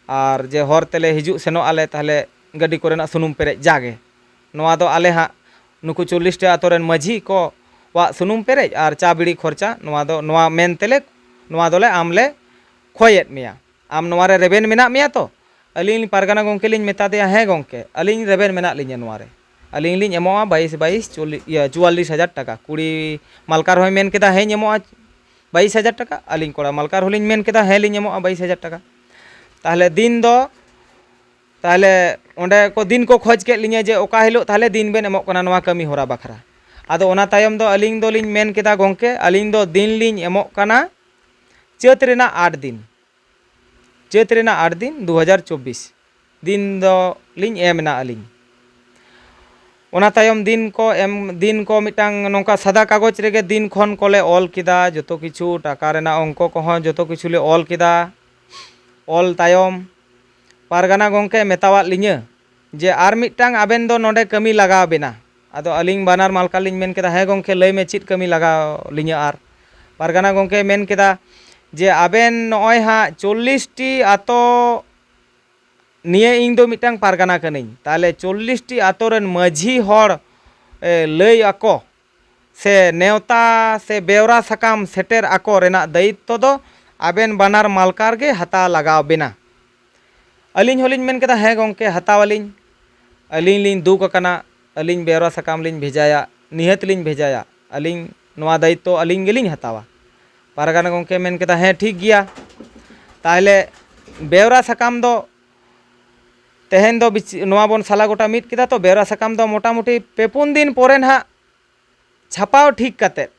ᱟᱨ ᱡᱮ ᱦᱚᱨ ᱛᱮᱞᱮ ᱦᱤᱡᱩᱜ ᱥᱮᱱᱚᱜ ᱟᱞᱮ, ᱛᱟᱦᱚᱞᱮ ᱜᱟᱹᱰᱤ ᱠᱚᱨᱮᱱᱟᱜ ᱥᱩᱱᱩᱢ ᱯᱮᱨᱮᱡ ᱡᱟᱜᱮ, ᱱᱚᱣᱟ ᱫᱚ ᱟᱞᱮ ᱦᱟᱸᱜ ᱱᱩᱠᱩ ᱪᱚᱞᱞᱤᱥ ᱴᱤ ᱟᱛᱳ ᱨᱮᱱ ᱢᱟᱹᱡᱷᱤ ᱠᱚᱣᱟᱜ ᱥᱩᱱᱩᱢ ᱯᱮᱨᱮᱡ ᱟᱨ ᱪᱟ ᱵᱤᱲᱤ ᱠᱷᱚᱨᱪᱟ, ᱱᱚᱣᱟ ᱫᱚ, ᱱᱚᱣᱟ ᱢᱮᱱ ᱛᱮᱞᱮ, ᱱᱚᱣᱟ ᱫᱚᱞᱮ ᱟᱢ ᱞᱮ ᱠᱷᱚᱭᱮᱫ ᱢᱮᱭᱟ᱾ ᱟᱢ ᱱᱚᱣᱟ ᱨᱮ ᱨᱮᱵᱮᱱ ᱢᱮᱱᱟᱜ ᱢᱮᱭᱟ ᱛᱚ? ᱟᱹᱞᱤᱧ ᱯᱟᱨᱜᱟᱱᱟ ᱜᱚᱢᱠᱮ ᱞᱤᱧ ᱢᱮᱛᱟ ᱫᱮᱭᱟ, "ᱦᱮᱸ ᱜᱚᱢᱠᱮ, ᱟᱹᱞᱤᱧ ᱨᱮᱵᱮᱱ ᱢᱮᱱᱟᱜ ᱞᱤᱧᱟ ᱱᱚᱣᱟ ᱨᱮ, ᱟᱹᱞᱤᱧ ᱞᱤᱧ ᱮᱢᱚᱜᱼᱟ ᱵᱟᱭᱤᱥ, ᱵᱟᱭᱤᱥ, ᱪᱚᱞᱞᱤᱥ, ᱤᱭᱟᱹ, ᱪᱩᱣᱟᱞᱞᱤᱥ ᱦᱟᱡᱟᱨ ᱴᱟᱠᱟ᱾" ᱠᱩᱲᱤ ᱢᱟᱞᱠᱟᱨ ᱦᱚᱸᱭ ᱢᱮᱱ ᱠᱮᱫᱟ, "ᱦᱮᱸᱧ ᱮᱢᱚᱜᱼᱟ ᱵᱟᱭᱤᱥ ᱦᱟᱡᱟᱨ ᱴᱟᱠᱟ", ᱟᱹᱞᱤᱧ ᱠᱚᱲᱟ ᱢᱟᱞᱠᱟᱨ ᱦᱚᱸᱞᱤᱧ ᱢᱮᱱ ᱠᱮᱫᱟ, "ᱦᱮᱸ ᱞᱤᱧ ᱮᱢᱚᱜᱼᱟ ᱵᱟᱭᱤᱥ ᱦᱟᱡᱟᱨ ᱴᱟᱠᱟ᱾" ᱛᱟᱦᱚᱞᱮ ᱫᱤᱱ ᱫᱚ, ᱛᱟᱦᱚᱞᱮ ᱚᱸᱰᱮ ᱠᱚ ᱫᱤᱱ ᱠᱚ ᱠᱷᱚᱡᱽ ᱠᱮᱫ ᱞᱤᱧᱟᱹ ᱡᱮ ᱚᱠᱟ ᱦᱤᱞᱳᱜ ᱛᱟᱦᱚᱞᱮ ᱫᱤᱱ ᱵᱮᱱ ᱮᱢᱚᱜ ᱠᱟᱱᱟ ᱱᱚᱣᱟ ᱠᱟᱹᱢᱤ ᱦᱚᱨᱟ ᱵᱟᱠᱷᱨᱟ᱾ ᱟᱫᱚ ᱚᱱᱟ ᱛᱟᱭᱚᱢ ᱫᱚ ᱟᱹᱞᱤᱧ ᱫᱚᱞᱤᱧ ᱢᱮᱱ ᱠᱮᱫᱟ, "ᱜᱚᱢᱠᱮ, ᱟᱹᱞᱤᱧ ᱫᱚ ᱫᱤᱱ ᱞᱤᱧ ᱮᱢᱚᱜ ᱠᱟᱱᱟ ᱪᱟᱹᱛ ᱨᱮᱱᱟᱜ ᱟᱴ ᱫᱤᱱ, ᱪᱟᱹᱛ ᱨᱮᱱᱟᱜ ᱟᱴ ᱫᱤᱱ, ᱫᱩ ᱦᱟᱡᱟᱨ ᱪᱚᱵᱵᱤᱥ ᱫᱤᱱ ᱫᱚ ᱞᱤᱧ ᱮᱢ ᱮᱱᱟ ᱟᱹᱞᱤᱧ᱾" ᱚᱱᱟ ᱛᱟᱭᱚᱢ ᱫᱤᱱ ᱠᱚ ᱮᱢ, ᱫᱤᱱ ᱠᱚ ᱢᱤᱫᱴᱟᱝ ᱱᱚᱝᱠᱟ ᱥᱟᱫᱟ ᱠᱟᱜᱚᱡᱽ ᱨᱮᱜᱮ ᱫᱤᱱ ᱠᱷᱚᱱ ᱠᱚᱞᱮ ᱚᱞ ᱠᱮᱫᱟ, ᱡᱚᱛᱚ ᱠᱤᱪᱷᱩ ᱴᱟᱠᱟ ᱨᱮᱱᱟᱜ ᱚᱝᱠᱚ ᱠᱚᱦᱚᱸ ᱡᱚᱛᱚ ᱠᱤᱪᱷᱩ ᱞᱮ ᱚᱞ ᱠᱮᱫᱟ᱾ ᱚᱞ ᱛᱟᱭᱚᱢ ᱯᱟᱨᱜᱟᱱᱟ ᱜᱚᱢᱠᱮ ᱢᱮᱛᱟᱣᱟᱫ ᱞᱤᱧᱟᱹ ᱡᱮ ᱟᱨ ᱢᱤᱫᱴᱟᱝ ᱟᱵᱮᱱ ᱫᱚ ᱱᱚᱰᱮ ᱠᱟᱹᱢᱤ ᱞᱟᱜᱟᱣ ᱵᱮᱱᱟ᱾ ᱟᱫᱚ ᱟᱹᱞᱤᱧ ᱵᱟᱱᱟᱨ ᱢᱟᱞᱠᱟᱨ ᱞᱤᱧ ᱢᱮᱱ ᱠᱮᱫᱟ, "ᱦᱮᱸ ᱜᱚᱢᱠᱮ, ᱞᱟᱹᱭ ᱢᱮ, ᱪᱮᱫ ᱠᱟᱹᱢᱤ ᱞᱟᱜᱟᱣ ᱞᱤᱧᱟᱹ?" ᱟᱨ ᱯᱟᱨᱜᱟᱱᱟ ᱜᱚᱢᱠᱮ ᱢᱮᱱ ᱠᱮᱫᱟ ᱡᱮ ᱟᱵᱮᱱ ᱱᱚᱜᱼᱚᱭ ᱦᱟᱸᱜ ᱪᱚᱞᱞᱤᱥ ᱴᱤ ᱟᱛᱳ ᱱᱤᱭᱟᱹ ᱤᱧ ᱫᱚ ᱢᱤᱫᱴᱟᱝ ᱯᱟᱨᱜᱟᱱᱟ ᱠᱟᱹᱱᱟᱹᱧ, ᱛᱟᱦᱚᱞᱮ ᱪᱚᱞᱞᱤᱥ ᱴᱤ ᱟᱛᱳ ᱨᱮᱱ ᱢᱟᱹᱡᱷᱤ ᱦᱚᱲ, ᱮ, ᱞᱟᱹᱭ ᱟᱠᱚ ᱥᱮ ᱱᱮᱣᱛᱟ ᱥᱮ ᱵᱮᱣᱨᱟ ᱥᱟᱠᱟᱢ ᱥᱮᱴᱮᱨ ᱟᱠᱚ ᱨᱮᱱᱟᱜ ᱫᱟᱭᱤᱛᱛᱚ ᱫᱚ ᱟᱵᱮᱱ ᱵᱟᱱᱟᱨ ᱢᱟᱞᱠᱟᱨ ᱜᱮ ᱦᱟᱛᱟᱣ ᱞᱟᱜᱟᱣ ᱵᱮᱱᱟ᱾ ᱟᱹᱞᱤᱧ ᱦᱚᱸᱞᱤᱧ ᱢᱮᱱ ᱠᱮᱫᱟ, "ᱦᱮᱸ ᱜᱚᱢᱠᱮ, ᱦᱟᱛᱟᱣ ᱟᱹᱞᱤᱧ, ᱟᱹᱞᱤᱧ ᱞᱤᱧ ᱫᱩᱠ ᱟᱠᱟᱱᱟ, ᱟᱹᱞᱤᱧ ᱵᱮᱣᱨᱟ ᱥᱟᱠᱟᱢ ᱞᱤᱧ ᱵᱷᱮᱡᱟᱭᱟ, ᱱᱤᱦᱟᱹᱛ ᱞᱤᱧ ᱵᱷᱮᱡᱟᱭᱟ, ᱟᱹᱞᱤᱧ ᱱᱚᱣᱟ ᱫᱟᱭᱤᱛᱛᱚ ᱟᱹᱞᱤᱧ ᱜᱮᱞᱤᱧ ᱦᱟᱛᱟᱣᱟ᱾" ᱯᱟᱨᱜᱟᱱᱟ ᱜᱚᱢᱠᱮ ᱢᱮᱱ ᱠᱮᱫᱟ, "ᱦᱮᱸ, ᱴᱷᱤᱠ ᱜᱮᱭᱟ, ᱛᱟᱦᱚᱞᱮ ᱵᱮᱣᱨᱟ ᱥᱟᱠᱟᱢ ᱫᱚ ᱛᱮᱦᱮᱧ ᱫᱚ ᱵᱤᱪ-, ᱱᱚᱣᱟ ᱵᱚᱱ ᱥᱟᱞᱟ ᱜᱚᱴᱟ ᱢᱤᱫ ᱠᱮᱫᱟ, ᱛᱚ ᱵᱮᱣᱨᱟ ᱥᱟᱠᱟᱢ ᱫᱚ ᱢᱚᱴᱟᱢᱩᱴᱤ ᱯᱮ ᱯᱩᱱ ᱫᱤᱱ ᱯᱚᱨᱮ ᱱᱟᱦᱟᱜ ᱪᱷᱟᱯᱟᱣ ᱴᱷᱤᱠ ᱠᱟᱛᱮᱫ,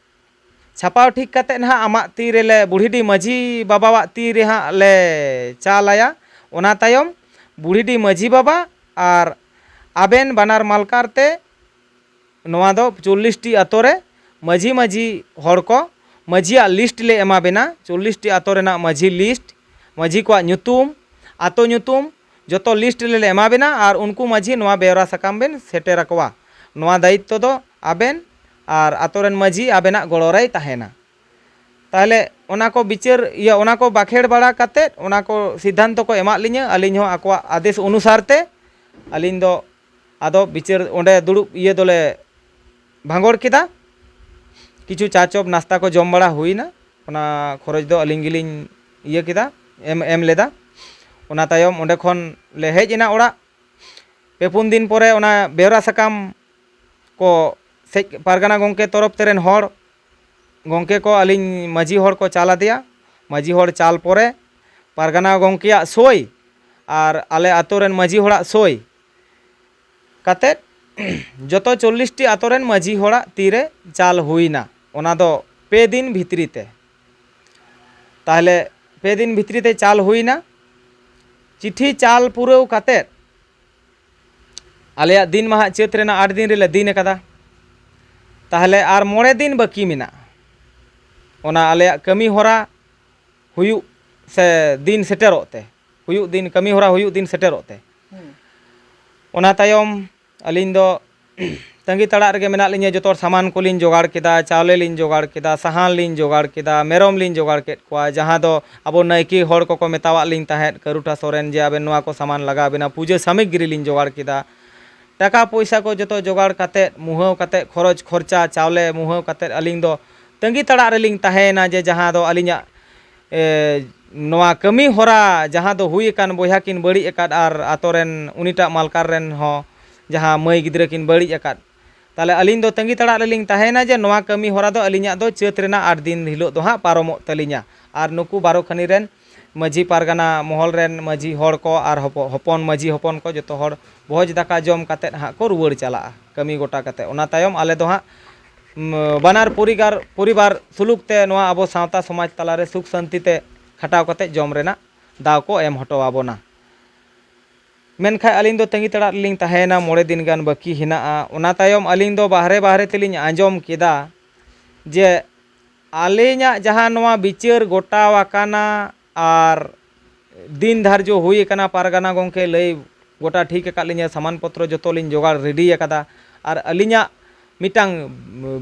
ᱪᱷᱟᱯᱟᱣ ᱴᱷᱤᱠ ᱠᱟᱛᱮᱫ ᱱᱟᱦᱟᱜ ᱟᱢᱟᱜ ᱛᱤ ᱨᱮᱞᱮ, ᱵᱩᱲᱦᱤᱰᱤ ᱢᱟᱹᱡᱷᱤ ᱵᱟᱵᱟᱣᱟᱜ ᱛᱤ ᱨᱮ ᱦᱟᱸᱜ ᱞᱮ ᱪᱟᱞ ᱟᱭᱟ᱾ ᱚᱱᱟ ᱛᱟᱭᱚᱢ ᱵᱩᱲᱦᱤᱰᱤ ᱢᱟᱹᱡᱷᱤ ᱵᱟᱵᱟ ᱟᱨ ᱟᱵᱮᱱ ᱵᱟᱱᱟᱨ ᱢᱟᱞᱠᱟᱨ ᱛᱮ ᱱᱚᱣᱟ ᱫᱚ ᱪᱚᱞᱞᱤᱥ ᱴᱤ ᱟᱛᱳ ᱨᱮ ᱢᱟᱹᱡᱷᱤ, ᱢᱟᱹᱡᱷᱤ ᱦᱚᱲ ᱠᱚ, ᱢᱟᱹᱡᱷᱤᱭᱟᱜ ᱞᱤᱥᱴ ᱞᱮ ᱮᱢᱟ ᱵᱮᱱᱟ, ᱪᱚᱞᱞᱤᱥ ᱴᱤ ᱟᱛᱳ ᱨᱮᱱᱟᱜ ᱢᱟᱹᱡᱷᱤ ᱞᱤᱥᱴ, ᱢᱟᱹᱡᱷᱤ ᱠᱚᱣᱟᱜ ᱧᱩᱛᱩᱢ, ᱟᱛᱳ ᱧᱩᱛᱩᱢ, ᱡᱚᱛᱚ ᱞᱤᱥᱴ ᱞᱮ ᱮᱢᱟ ᱵᱮᱱᱟ ᱟᱨ ᱩᱱᱠᱩ ᱢᱟᱹᱡᱷᱤ ᱱᱚᱣᱟ ᱵᱮᱣᱨᱟ ᱥᱟᱠᱟᱢ ᱵᱮᱱ ᱥᱮᱴᱮᱨ ᱟᱠᱚᱣᱟ᱾ ᱱᱚᱣᱟ ᱫᱟᱭᱤᱛᱛᱚ ᱫᱚ ᱟᱵᱮᱱ ᱟᱨ ᱟᱛᱳ ᱨᱮᱱ ᱢᱟᱹᱡᱷᱤ ᱟᱵᱮᱱᱟᱜ ᱜᱚᱲᱚ ᱨᱮᱭ ᱛᱟᱦᱮᱱᱟ᱾ ᱛᱟᱦᱚᱞᱮ ᱚᱱᱟ ᱠᱚ ᱵᱤᱪᱟᱹᱨ, ᱤᱭᱟᱹ, ᱚᱱᱟ ᱠᱚ ᱵᱟᱠᱷᱮᱲ ᱵᱟᱲᱟ ᱠᱟᱛᱮᱫ, ᱚᱱᱟ ᱠᱚ ᱥᱤᱫᱽᱫᱷᱟᱱᱛᱚ ᱠᱚ ᱮᱢᱟᱫ ᱞᱤᱧᱟᱹ᱾ ᱟᱹᱞᱤᱧ ᱦᱚᱸ ᱟᱠᱚᱣᱟᱜ ᱟᱫᱮᱥ ᱚᱱᱩᱥᱟᱨ ᱛᱮ ᱟᱹᱞᱤᱧ ᱫᱚ ᱟᱫᱚ ᱵᱤᱪᱟᱹᱨ, ᱚᱸᱰᱮ ᱫᱩᱲᱩᱵ ᱤᱭᱟᱹ ᱫᱚᱞᱮ ᱵᱷᱟᱸᱜᱚᱲ ᱠᱮᱫᱟ᱾ ᱠᱤᱪᱷᱩ ᱪᱟ ᱪᱚᱯ ᱱᱟᱥᱛᱟ ᱠᱚ ᱡᱚᱢ ᱵᱟᱲᱟ ᱦᱩᱭᱱᱟ᱾ ᱚᱱᱟ ᱠᱷᱚᱨᱚᱪ ᱫᱚ ᱟᱹᱞᱤᱧ ᱜᱮᱞᱤᱧ ᱤᱭᱟᱹ ᱠᱮᱫᱟ, ᱮᱢ, ᱮᱢ ᱞᱮᱫᱟ᱾ ᱚᱱᱟ ᱛᱟᱭᱚᱢ ᱚᱸᱰᱮ ᱠᱷᱚᱱ ᱞᱮ ᱦᱮᱡ ᱮᱱᱟ ᱚᱲᱟᱜ᱾ ᱯᱮ ᱯᱩᱱ ᱫᱤᱱ ᱯᱚᱨᱮ ᱚᱱᱟ ᱵᱮᱣᱨᱟ ᱥᱟᱠᱟᱢ ᱠᱚ ᱥᱮᱡ ᱯᱟᱨᱜᱟᱱᱟ ᱜᱚᱢᱠᱮ ᱛᱚᱨᱚᱯ ᱛᱮᱨᱮᱱ ᱦᱚᱲ, ᱜᱚᱢᱠᱮ ᱠᱚ, ᱟᱹᱞᱤᱧ ᱢᱟᱹᱡᱷᱤ ᱦᱚᱲ ᱠᱚ ᱪᱟᱞ ᱟᱫᱮᱭᱟ᱾ ᱢᱟᱹᱡᱷᱤ ᱦᱚᱲ ᱪᱟᱞ ᱯᱚᱨᱮ ᱯᱟᱨᱜᱟᱱᱟ ᱜᱚᱢᱠᱮᱭᱟᱜ ᱥᱳᱭ ᱟᱨ ᱟᱞᱮ ᱟᱛᱳ ᱨᱮᱱ ᱢᱟᱹᱡᱷᱤ ᱦᱚᱲᱟᱜ ᱥᱳᱭ ᱠᱟᱛᱮᱫ ᱡᱚᱛᱚ ᱪᱚᱞᱞᱤᱥ ᱴᱤ ᱟᱛᱳ ᱨᱮᱱ ᱢᱟᱹᱡᱷᱤ ᱦᱚᱲᱟᱜ ᱛᱤᱨᱮ ᱪᱟᱞ ᱦᱩᱭᱱᱟ᱾ ᱚᱱᱟ ᱫᱚ ᱯᱮ ᱫᱤᱱ ᱵᱷᱤᱛᱨᱤ ᱛᱮ᱾ ᱛᱟᱦᱚᱞᱮ ᱯᱮ ᱫᱤᱱ ᱵᱷᱤᱛᱨᱤ ᱛᱮ ᱪᱟᱞ ᱦᱩᱭᱱᱟ᱾ ᱪᱤᱴᱷᱤ ᱪᱟᱞ ᱯᱩᱨᱟᱹᱣ ᱠᱟᱛᱮᱫ ᱟᱞᱮᱭᱟᱜ ᱫᱤᱱ ᱢᱟ ᱦᱟᱸᱜ ᱪᱟᱹᱛ ᱨᱮᱱᱟᱜ ᱟᱴ ᱫᱤᱱ ᱨᱮᱞᱮ ᱫᱤᱱ ᱟᱠᱟᱫᱟ᱾ ᱛᱟᱦᱚᱞᱮ ᱟᱨ ᱢᱚᱬᱮ ᱫᱤᱱ ᱵᱟᱹᱠᱤ ᱢᱮᱱᱟᱜᱼᱟ ᱚᱱᱟ ᱟᱞᱮᱭᱟᱜ ᱠᱟᱹᱢᱤ ᱦᱚᱨᱟ ᱦᱩᱭᱩᱜ ᱥᱮ ᱫᱤᱱ ᱥᱮᱴᱮᱨᱚᱜ ᱛᱮ, ᱦᱩᱭᱩᱜ ᱫᱤᱱ, ᱠᱟᱹᱢᱤ ᱦᱚᱨᱟ ᱦᱩᱭᱩᱜ ᱫᱤᱱ ᱥᱮᱴᱮᱨᱚᱜ ᱛᱮ᱾ ᱦᱩᱸ᱾ ᱚᱱᱟ ᱛᱟᱭᱚᱢ ᱟᱹᱞᱤᱧ ᱫᱚ ᱛᱟᱺᱜᱤ ᱛᱟᱲᱟᱜ ᱨᱮᱜᱮ ᱢᱮᱱᱟᱜ ᱞᱤᱧᱟᱹ᱾ ᱡᱚᱛᱚ ᱥᱟᱢᱟᱱ ᱠᱚᱞᱤᱧ ᱡᱚᱜᱟᱲ ᱠᱮᱫᱟ, ᱪᱟᱣᱞᱮ ᱞᱤᱧ ᱡᱚᱜᱟᱲ ᱠᱮᱫᱟ, ᱥᱟᱦᱟᱱ ᱞᱤᱧ ᱡᱚᱜᱟᱲ ᱠᱮᱫᱟ, ᱢᱮᱨᱚᱢ ᱞᱤᱧ ᱡᱚᱜᱟᱲ ᱠᱮᱫ ᱠᱚᱣᱟ, ᱡᱟᱦᱟᱸ ᱫᱚ ᱟᱵᱚ ᱱᱟᱭᱠᱮ ᱦᱚᱲ ᱠᱚᱠᱚ ᱢᱮᱛᱟᱣᱟᱜ ᱞᱤᱧ ᱛᱟᱦᱮᱸᱫ, ᱠᱟᱹᱨᱩᱴᱷᱟ ᱥᱚᱨᱮᱱ, ᱡᱮ ᱟᱵᱮᱱ ᱱᱚᱣᱟ ᱠᱚ ᱥᱟᱢᱟᱱ ᱞᱟᱜᱟᱣ ᱵᱮᱱᱟ, ᱯᱩᱡᱟᱹ ᱥᱟᱢᱚᱜᱽᱨᱤ ᱞᱤᱧ ᱡᱚᱜᱟᱲ ᱠᱮᱫᱟ᱾ ᱴᱟᱠᱟ ᱯᱚᱭᱥᱟ ᱠᱚ ᱡᱚᱛᱚ ᱡᱚᱜᱟᱲ ᱠᱟᱛᱮᱫ, ᱢᱩᱦᱟᱹᱣ ᱠᱟᱛᱮᱫ, ᱠᱷᱚᱨᱚᱪ ᱠᱷᱚᱨᱪᱟ, ᱪᱟᱣᱞᱮ ᱢᱩᱦᱟᱹᱣ ᱠᱟᱛᱮᱫ, ᱟᱹᱞᱤᱧ ᱫᱚ ᱛᱟᱺᱜᱤ ᱛᱟᱲᱟᱜ ᱨᱮᱞᱤᱧ ᱛᱟᱦᱮᱸᱭᱮᱱᱟ ᱡᱮ ᱡᱟᱦᱟᱸ ᱫᱚ ᱟᱹᱞᱤᱧᱟᱜ, ᱮ, ᱱᱚᱣᱟ ᱠᱟᱹᱢᱤ ᱦᱚᱨᱟ ᱡᱟᱦᱟᱸ ᱫᱚ ᱦᱩᱭ ᱟᱠᱟᱱ, ᱵᱚᱭᱦᱟ ᱠᱤᱱ ᱵᱟᱹᱲᱤᱡ ᱟᱠᱟᱫ ᱟᱨ ᱟᱛᱳ ᱨᱮᱱ ᱩᱱᱤᱴᱟᱜ ᱢᱟᱞᱠᱟᱨ ᱨᱮᱱ ᱦᱚᱸ ᱡᱟᱦᱟᱸ ᱢᱟᱹᱭ ᱜᱤᱫᱽᱨᱟᱹ ᱠᱤᱱ ᱵᱟᱹᱲᱤᱡ ᱟᱠᱟᱫ, ᱛᱟᱦᱚᱞᱮ ᱟᱹᱞᱤᱧ ᱫᱚ ᱛᱟᱺᱜᱤ ᱛᱟᱲᱟᱜ ᱨᱮᱞᱤᱧ ᱛᱟᱦᱮᱸᱭᱮᱱᱟ ᱡᱮ ᱱᱚᱣᱟ ᱠᱟᱹᱢᱤ ᱦᱚᱨᱟ ᱫᱚ ᱟᱹᱞᱤᱧᱟᱜ ᱫᱚ ᱪᱟᱹᱛ ᱨᱮᱱᱟᱜ ᱟᱴ ᱫᱤᱱ ᱦᱤᱞᱳᱜ ᱫᱚ ᱦᱟᱸᱜ ᱯᱟᱨᱚᱢᱚᱜ ᱛᱟᱹᱞᱤᱧᱟ᱾ ᱟᱨ ᱱᱩᱠᱩ ᱵᱟᱨᱚ ᱠᱷᱟᱹᱱᱤ ᱨᱮᱱ ᱢᱟᱹᱡᱷᱤ ᱯᱟᱨᱜᱟᱱᱟ ᱢᱚᱦᱚᱞ ᱨᱮᱱ ᱢᱟᱹᱡᱷᱤ ᱦᱚᱲ ᱠᱚ ᱟᱨ ᱦᱚᱯᱚ-, ᱦᱚᱯᱚᱱ ᱢᱟᱹᱡᱷᱤ ᱦᱚᱯᱚᱱ ᱠᱚ ᱡᱚᱛᱚ ᱦᱚᱲ ᱵᱷᱚᱡᱽ ᱫᱟᱠᱟ ᱡᱚᱢ ᱠᱟᱛᱮᱫ ᱦᱟᱸᱜ ᱠᱚ ᱨᱩᱣᱟᱹᱲ ᱪᱟᱞᱟᱜᱼᱟ ᱠᱟᱹᱢᱤ ᱜᱚᱴᱟ ᱠᱟᱛᱮᱫ᱾ ᱚᱱᱟ ᱛᱟᱭᱚᱢ ᱟᱞᱮ ᱫᱚ ᱦᱟᱸᱜ, ᱩᱢ, ᱵᱟᱱᱟᱨ ᱯᱚᱨᱤᱜᱟᱨ-, ᱯᱚᱨᱤᱵᱟᱨ ᱥᱩᱞᱩᱠ ᱛᱮ ᱱᱚᱣᱟ ᱟᱵᱚ ᱥᱟᱶᱛᱟ ᱥᱚᱢᱟᱡᱽ ᱛᱟᱞᱟᱨᱮ ᱥᱩᱠ ᱥᱟᱹᱱᱛᱤ ᱛᱮ ᱠᱷᱟᱴᱟᱣ ᱠᱟᱛᱮᱫ ᱡᱚᱢ ᱨᱮᱱᱟᱜ ᱫᱟᱣ ᱠᱚ ᱮᱢ ᱦᱚᱴᱚ ᱟᱵᱚᱱᱟ᱾ ᱢᱮᱱᱠᱷᱟᱱ ᱟᱹᱞᱤᱧ ᱫᱚ ᱛᱟᱺᱜᱤ ᱛᱟᱲᱟᱜ ᱨᱮᱞᱤᱧ ᱛᱟᱦᱮᱸᱭᱮᱱᱟ, ᱢᱚᱬᱮ ᱫᱤᱱ ᱜᱟᱱ ᱵᱟᱹᱠᱤ ᱦᱮᱱᱟᱜᱼᱟ᱾ ᱚᱱᱟ ᱛᱟᱭᱚᱢ ᱟᱹᱞᱤᱧ ᱫᱚ ᱵᱟᱦᱨᱮ ᱵᱟᱦᱨᱮ ᱛᱮᱞᱤᱧ ᱟᱸᱡᱚᱢ ᱠᱮᱫᱟ ᱡᱮ ᱟᱹᱞᱤᱧᱟᱜ ᱡᱟᱦᱟᱸ ᱱᱚᱣᱟ ᱵᱤᱪᱟᱹᱨ ᱜᱚᱴᱟᱣ ᱟᱠᱟᱱᱟ ᱟᱨ ᱫᱤᱱ ᱫᱷᱟᱨᱡᱚ ᱦᱩᱭ ᱟᱠᱟᱱᱟ, ᱯᱟᱨᱜᱟᱱᱟ ᱜᱚᱢᱠᱮ ᱞᱟᱹᱭ ᱜᱚᱴᱟ ᱴᱷᱤᱠ ᱟᱠᱟᱫ ᱞᱤᱧᱟᱹ, ᱥᱟᱢᱟᱱ ᱯᱚᱛᱨᱚ ᱡᱚᱛᱚ ᱞᱤᱧ ᱡᱚᱜᱟᱲ ᱨᱮᱰᱤ ᱟᱠᱟᱫᱟ, ᱟᱨ ᱟᱹᱞᱤᱧᱟᱜ ᱢᱤᱫᱴᱟᱝ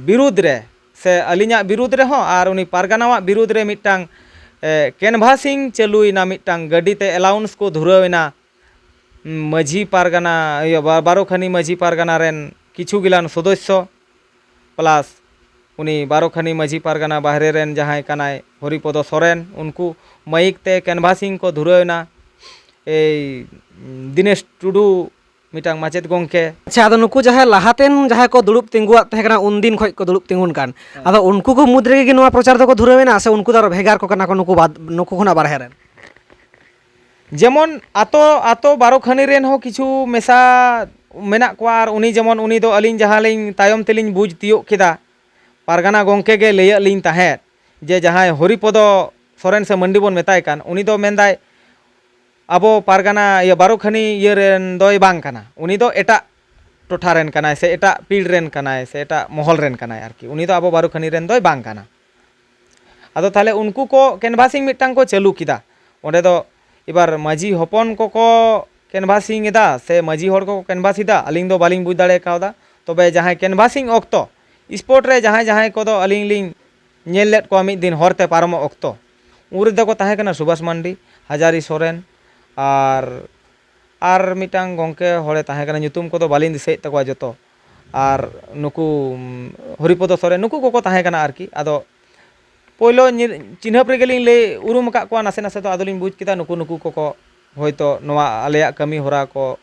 ᱵᱤᱨᱩᱫᱽ ᱨᱮ ᱥᱮ ᱟᱹᱞᱤᱧᱟᱜ ᱵᱤᱨᱩᱫᱽ ᱨᱮᱦᱚᱸ ᱟᱨ ᱩᱱᱤ ᱯᱟᱨᱜᱟᱱᱟᱣᱟᱜ ᱵᱤᱨᱩᱫᱽ ᱨᱮ ᱢᱤᱫᱴᱟᱝ ᱠᱮᱱᱵᱷᱟᱥᱤᱝ ᱪᱟᱹᱞᱩᱭᱮᱱᱟ, ᱢᱤᱫᱴᱟᱝ ᱜᱟᱹᱰᱤ ᱛᱮ ᱮᱞᱟᱣᱩᱱᱥ ᱠᱚ ᱫᱷᱩᱨᱟᱹᱣ ᱮᱱᱟ᱾ ᱢᱟᱹᱡᱷᱤ ᱯᱟᱨᱜᱟᱱᱟ, ᱤᱭᱟᱹ, ᱵᱟ- ᱵᱟᱨᱚᱠᱷᱟᱱᱤ ᱢᱟᱹᱡᱷᱤ ᱯᱟᱨᱜᱟᱱᱟ ᱨᱮᱱ ᱠᱤᱪᱷᱩ ᱜᱤᱞᱟᱱ ᱥᱚᱫᱚᱥᱥᱚ ᱯᱞᱟᱥ ᱩᱱᱤ ᱵᱟᱨᱚᱠᱷᱟᱱᱤ ᱢᱟᱹᱡᱷᱤ ᱯᱟᱨᱜᱟᱱᱟ ᱵᱟᱦᱨᱮ ᱨᱮᱱ ᱡᱟᱦᱟᱸᱭ ᱠᱟᱱᱟᱭ ᱦᱚᱨᱤᱯᱚᱫᱚ ᱥᱚᱨᱮᱱ, ᱩᱱᱠᱩ ᱢᱟᱭᱤᱠ ᱛᱮ ᱠᱮᱱᱵᱷᱟᱥᱤᱝ ᱠᱚ ᱫᱷᱩᱨᱟᱹᱣ ᱮᱱᱟ᱾ ᱮᱭ ᱫᱤᱱᱮᱥ ᱴᱩᱰᱩ, ᱢᱤᱫᱴᱟᱝ ᱢᱟᱪᱮᱫ ᱜᱚᱢᱠᱮ᱾ ᱟᱪᱪᱷᱟ, ᱟᱫᱚ ᱱᱩᱠᱩ ᱡᱟᱦᱟᱸᱭ ᱞᱟᱦᱟᱛᱮᱱ ᱡᱟᱦᱟᱸᱭ ᱠᱚ ᱫᱩᱲᱩᱵ ᱛᱤᱸᱜᱩᱣᱟᱜ ᱛᱟᱦᱮᱸ ᱠᱟᱱᱟ, ᱩᱱᱫᱤᱱ ᱠᱷᱚᱱ ᱠᱚ ᱫᱩᱲᱩᱵ ᱛᱤᱸᱜᱩᱱ ᱠᱟᱱ, ᱦᱮᱸ᱾ ᱟᱫᱚ ᱩᱱᱠᱩ ᱠᱚ ᱢᱩᱫᱽ ᱨᱮᱜᱮ ᱱᱚᱣᱟ ᱯᱨᱚᱪᱟᱨ ᱫᱚᱠᱚ ᱫᱷᱩᱨᱟᱹᱣ ᱮᱱᱟ ᱥᱮ ᱩᱱᱠᱩ ᱫᱚ ᱟᱨᱚ ᱵᱷᱮᱜᱟᱨ ᱠᱚ ᱠᱟᱱᱟ ᱠᱚ ᱱᱩᱠᱩ ᱵᱟᱫ, ᱱᱩᱠᱩ ᱠᱷᱚᱱᱟᱜ ᱵᱟᱨᱦᱮ ᱨᱮᱱ? ᱡᱮᱢᱚᱱ ᱟᱛᱳ, ᱟᱛᱳ ᱵᱟᱨᱚ ᱠᱷᱟᱱᱤ ᱨᱮᱱ ᱦᱚᱸ ᱠᱤᱪᱷᱩ ᱢᱮᱥᱟ ᱢᱮᱱᱟᱜ ᱠᱚᱣᱟ, ᱟᱨ ᱩᱱᱤ ᱡᱮᱢᱚᱱ, ᱩᱱᱤ ᱫᱚ ᱟᱹᱞᱤᱧ ᱡᱟᱦᱟᱸ ᱞᱤᱧ ᱛᱟᱭᱚᱢ ᱛᱮᱞᱤᱧ ᱵᱩᱡᱽ ᱛᱤᱭᱳᱜ ᱠᱮᱫᱟ, ᱯᱟᱨᱜᱟᱱᱟ ᱜᱚᱢᱠᱮ ᱜᱮ ᱞᱟᱹᱭᱟᱫ ᱞᱤᱧ ᱛᱟᱦᱮᱸᱫ ᱡᱮ ᱡᱟᱦᱟᱸᱭ ᱦᱚᱨᱤᱯᱚᱫᱚ ᱥᱚᱨᱮᱱ ᱥᱮ ᱢᱟᱱᱰᱤ ᱵᱚᱱ ᱢᱮᱛᱟᱭ ᱠᱟᱱ, ᱩᱱᱤ ᱫᱚ ᱢᱮᱱᱫᱟᱭ ᱟᱵᱚ ᱯᱟᱨᱜᱟᱱᱟ, ᱤᱭᱟᱹ, ᱵᱟᱨᱚ ᱠᱷᱟᱱᱤ ᱤᱭᱟᱹ ᱨᱮᱱ ᱫᱚᱭ ᱵᱟᱝ ᱠᱟᱱᱟ, ᱩᱱᱤ ᱫᱚ ᱮᱴᱟᱜ ᱴᱚᱴᱷᱟ ᱨᱮᱱ ᱠᱟᱱᱟᱭ ᱥᱮ ᱮᱴᱟᱜ ᱯᱤᱲ ᱨᱮᱱ ᱠᱟᱱᱟᱭ ᱥᱮ ᱮᱴᱟᱜ ᱢᱚᱦᱚᱞ ᱨᱮᱱ ᱠᱟᱱᱟᱭ ᱟᱨᱠᱤ, ᱩᱱᱤ ᱫᱚ ᱟᱵᱚ ᱵᱟᱨᱚ ᱠᱷᱟᱱᱤ ᱨᱮᱱ ᱫᱚᱭ ᱵᱟᱝ ᱠᱟᱱᱟ᱾ ᱟᱫᱚ ᱛᱟᱦᱚᱞᱮ ᱩᱱᱠᱩ ᱠᱚ ᱠᱮᱱᱵᱷᱟᱥᱤᱝ ᱢᱤᱫᱴᱟᱝ ᱠᱚ ᱪᱟᱹᱞᱩ ᱠᱮᱫᱟ᱾ ᱚᱸᱰᱮ ᱫᱚ ᱮᱵᱟᱨ ᱢᱟᱹᱡᱷᱤ ᱦᱚᱯᱚᱱ ᱠᱚᱠᱚ ᱠᱮᱱᱵᱷᱟᱥᱤᱝ ᱮᱫᱟ ᱥᱮ ᱢᱟᱹᱡᱷᱤ ᱦᱚᱲ ᱠᱚᱠᱚ ᱠᱮᱱᱵᱷᱟᱥ ᱮᱫᱟ, ᱟᱹᱞᱤᱧ ᱫᱚ ᱵᱟᱹᱞᱤᱧ ᱵᱩᱡᱽ ᱫᱟᱲᱮ ᱠᱟᱣᱫᱟ᱾ ᱛᱚᱵᱮ ᱡᱟᱦᱟᱸᱭ ᱠᱮᱱᱵᱷᱟᱥᱤᱝ ᱚᱠᱛᱚ, ᱥᱯᱚᱴ ᱨᱮ ᱡᱟᱦᱟᱸᱭ ᱡᱟᱦᱟᱸᱭ ᱠᱚᱫᱚ ᱟᱹᱞᱤᱧ ᱞᱤᱧ ᱧᱮᱞ ᱞᱮᱫ ᱠᱚᱣᱟ ᱢᱤᱫ ᱫᱤᱱ ᱦᱚᱨᱛᱮ ᱯᱟᱨᱚᱢᱚᱜ ᱚᱠᱛᱚ, ᱩᱱ ᱨᱮᱫᱚ ᱠᱚ ᱛᱟᱦᱮᱸ ᱠᱟᱱᱟ ᱥᱩᱵᱷᱟᱥ ᱢᱟᱱᱰᱤ, ᱦᱟᱡᱟᱨᱤ ᱥᱚᱨᱮᱱ, ᱟᱨ, ᱟᱨ ᱢᱤᱫᱴᱟᱝ ᱜᱚᱢᱠᱮ ᱦᱚᱲᱮ ᱛᱟᱦᱮᱸ ᱠᱟᱱᱟ, ᱧᱩᱛᱩᱢ ᱠᱚᱫᱚ ᱵᱟᱹᱞᱤᱧ ᱫᱤᱥᱟᱹᱭᱮᱫ ᱛᱟᱠᱚᱣᱟ ᱡᱚᱛᱚ, ᱟᱨ ᱱᱩᱠᱩ, ᱩᱢ, ᱦᱚᱨᱤᱯᱚᱫᱚ ᱥᱚᱨᱮᱱ, ᱱᱩᱠᱩ ᱠᱚᱠᱚ ᱛᱟᱦᱮᱸ ᱠᱟᱱᱟ ᱟᱨᱠᱤ᱾ ᱟᱫᱚ ᱯᱳᱭᱞᱳ ᱧᱤᱨ-, ᱪᱤᱱᱦᱟᱹᱯ ᱨᱮᱜᱮ ᱞᱤᱧ ᱞᱟᱹᱭ ᱩᱨᱩᱢ ᱟᱠᱟᱫ ᱠᱚᱣᱟ ᱱᱟᱥᱮ ᱱᱟᱥᱮ ᱫᱚ, ᱟᱫᱚᱞᱤᱧ ᱵᱩᱡᱽ ᱠᱮᱫᱟ ᱱᱩᱠᱩ ᱱᱩᱠᱩ ᱠᱚᱠᱚ ᱦᱳᱭᱛᱳ ᱱᱚᱣᱟ ᱟᱞᱮᱭᱟᱜ ᱠᱟᱹᱢᱤ ᱦᱚᱨᱟ ᱠᱚ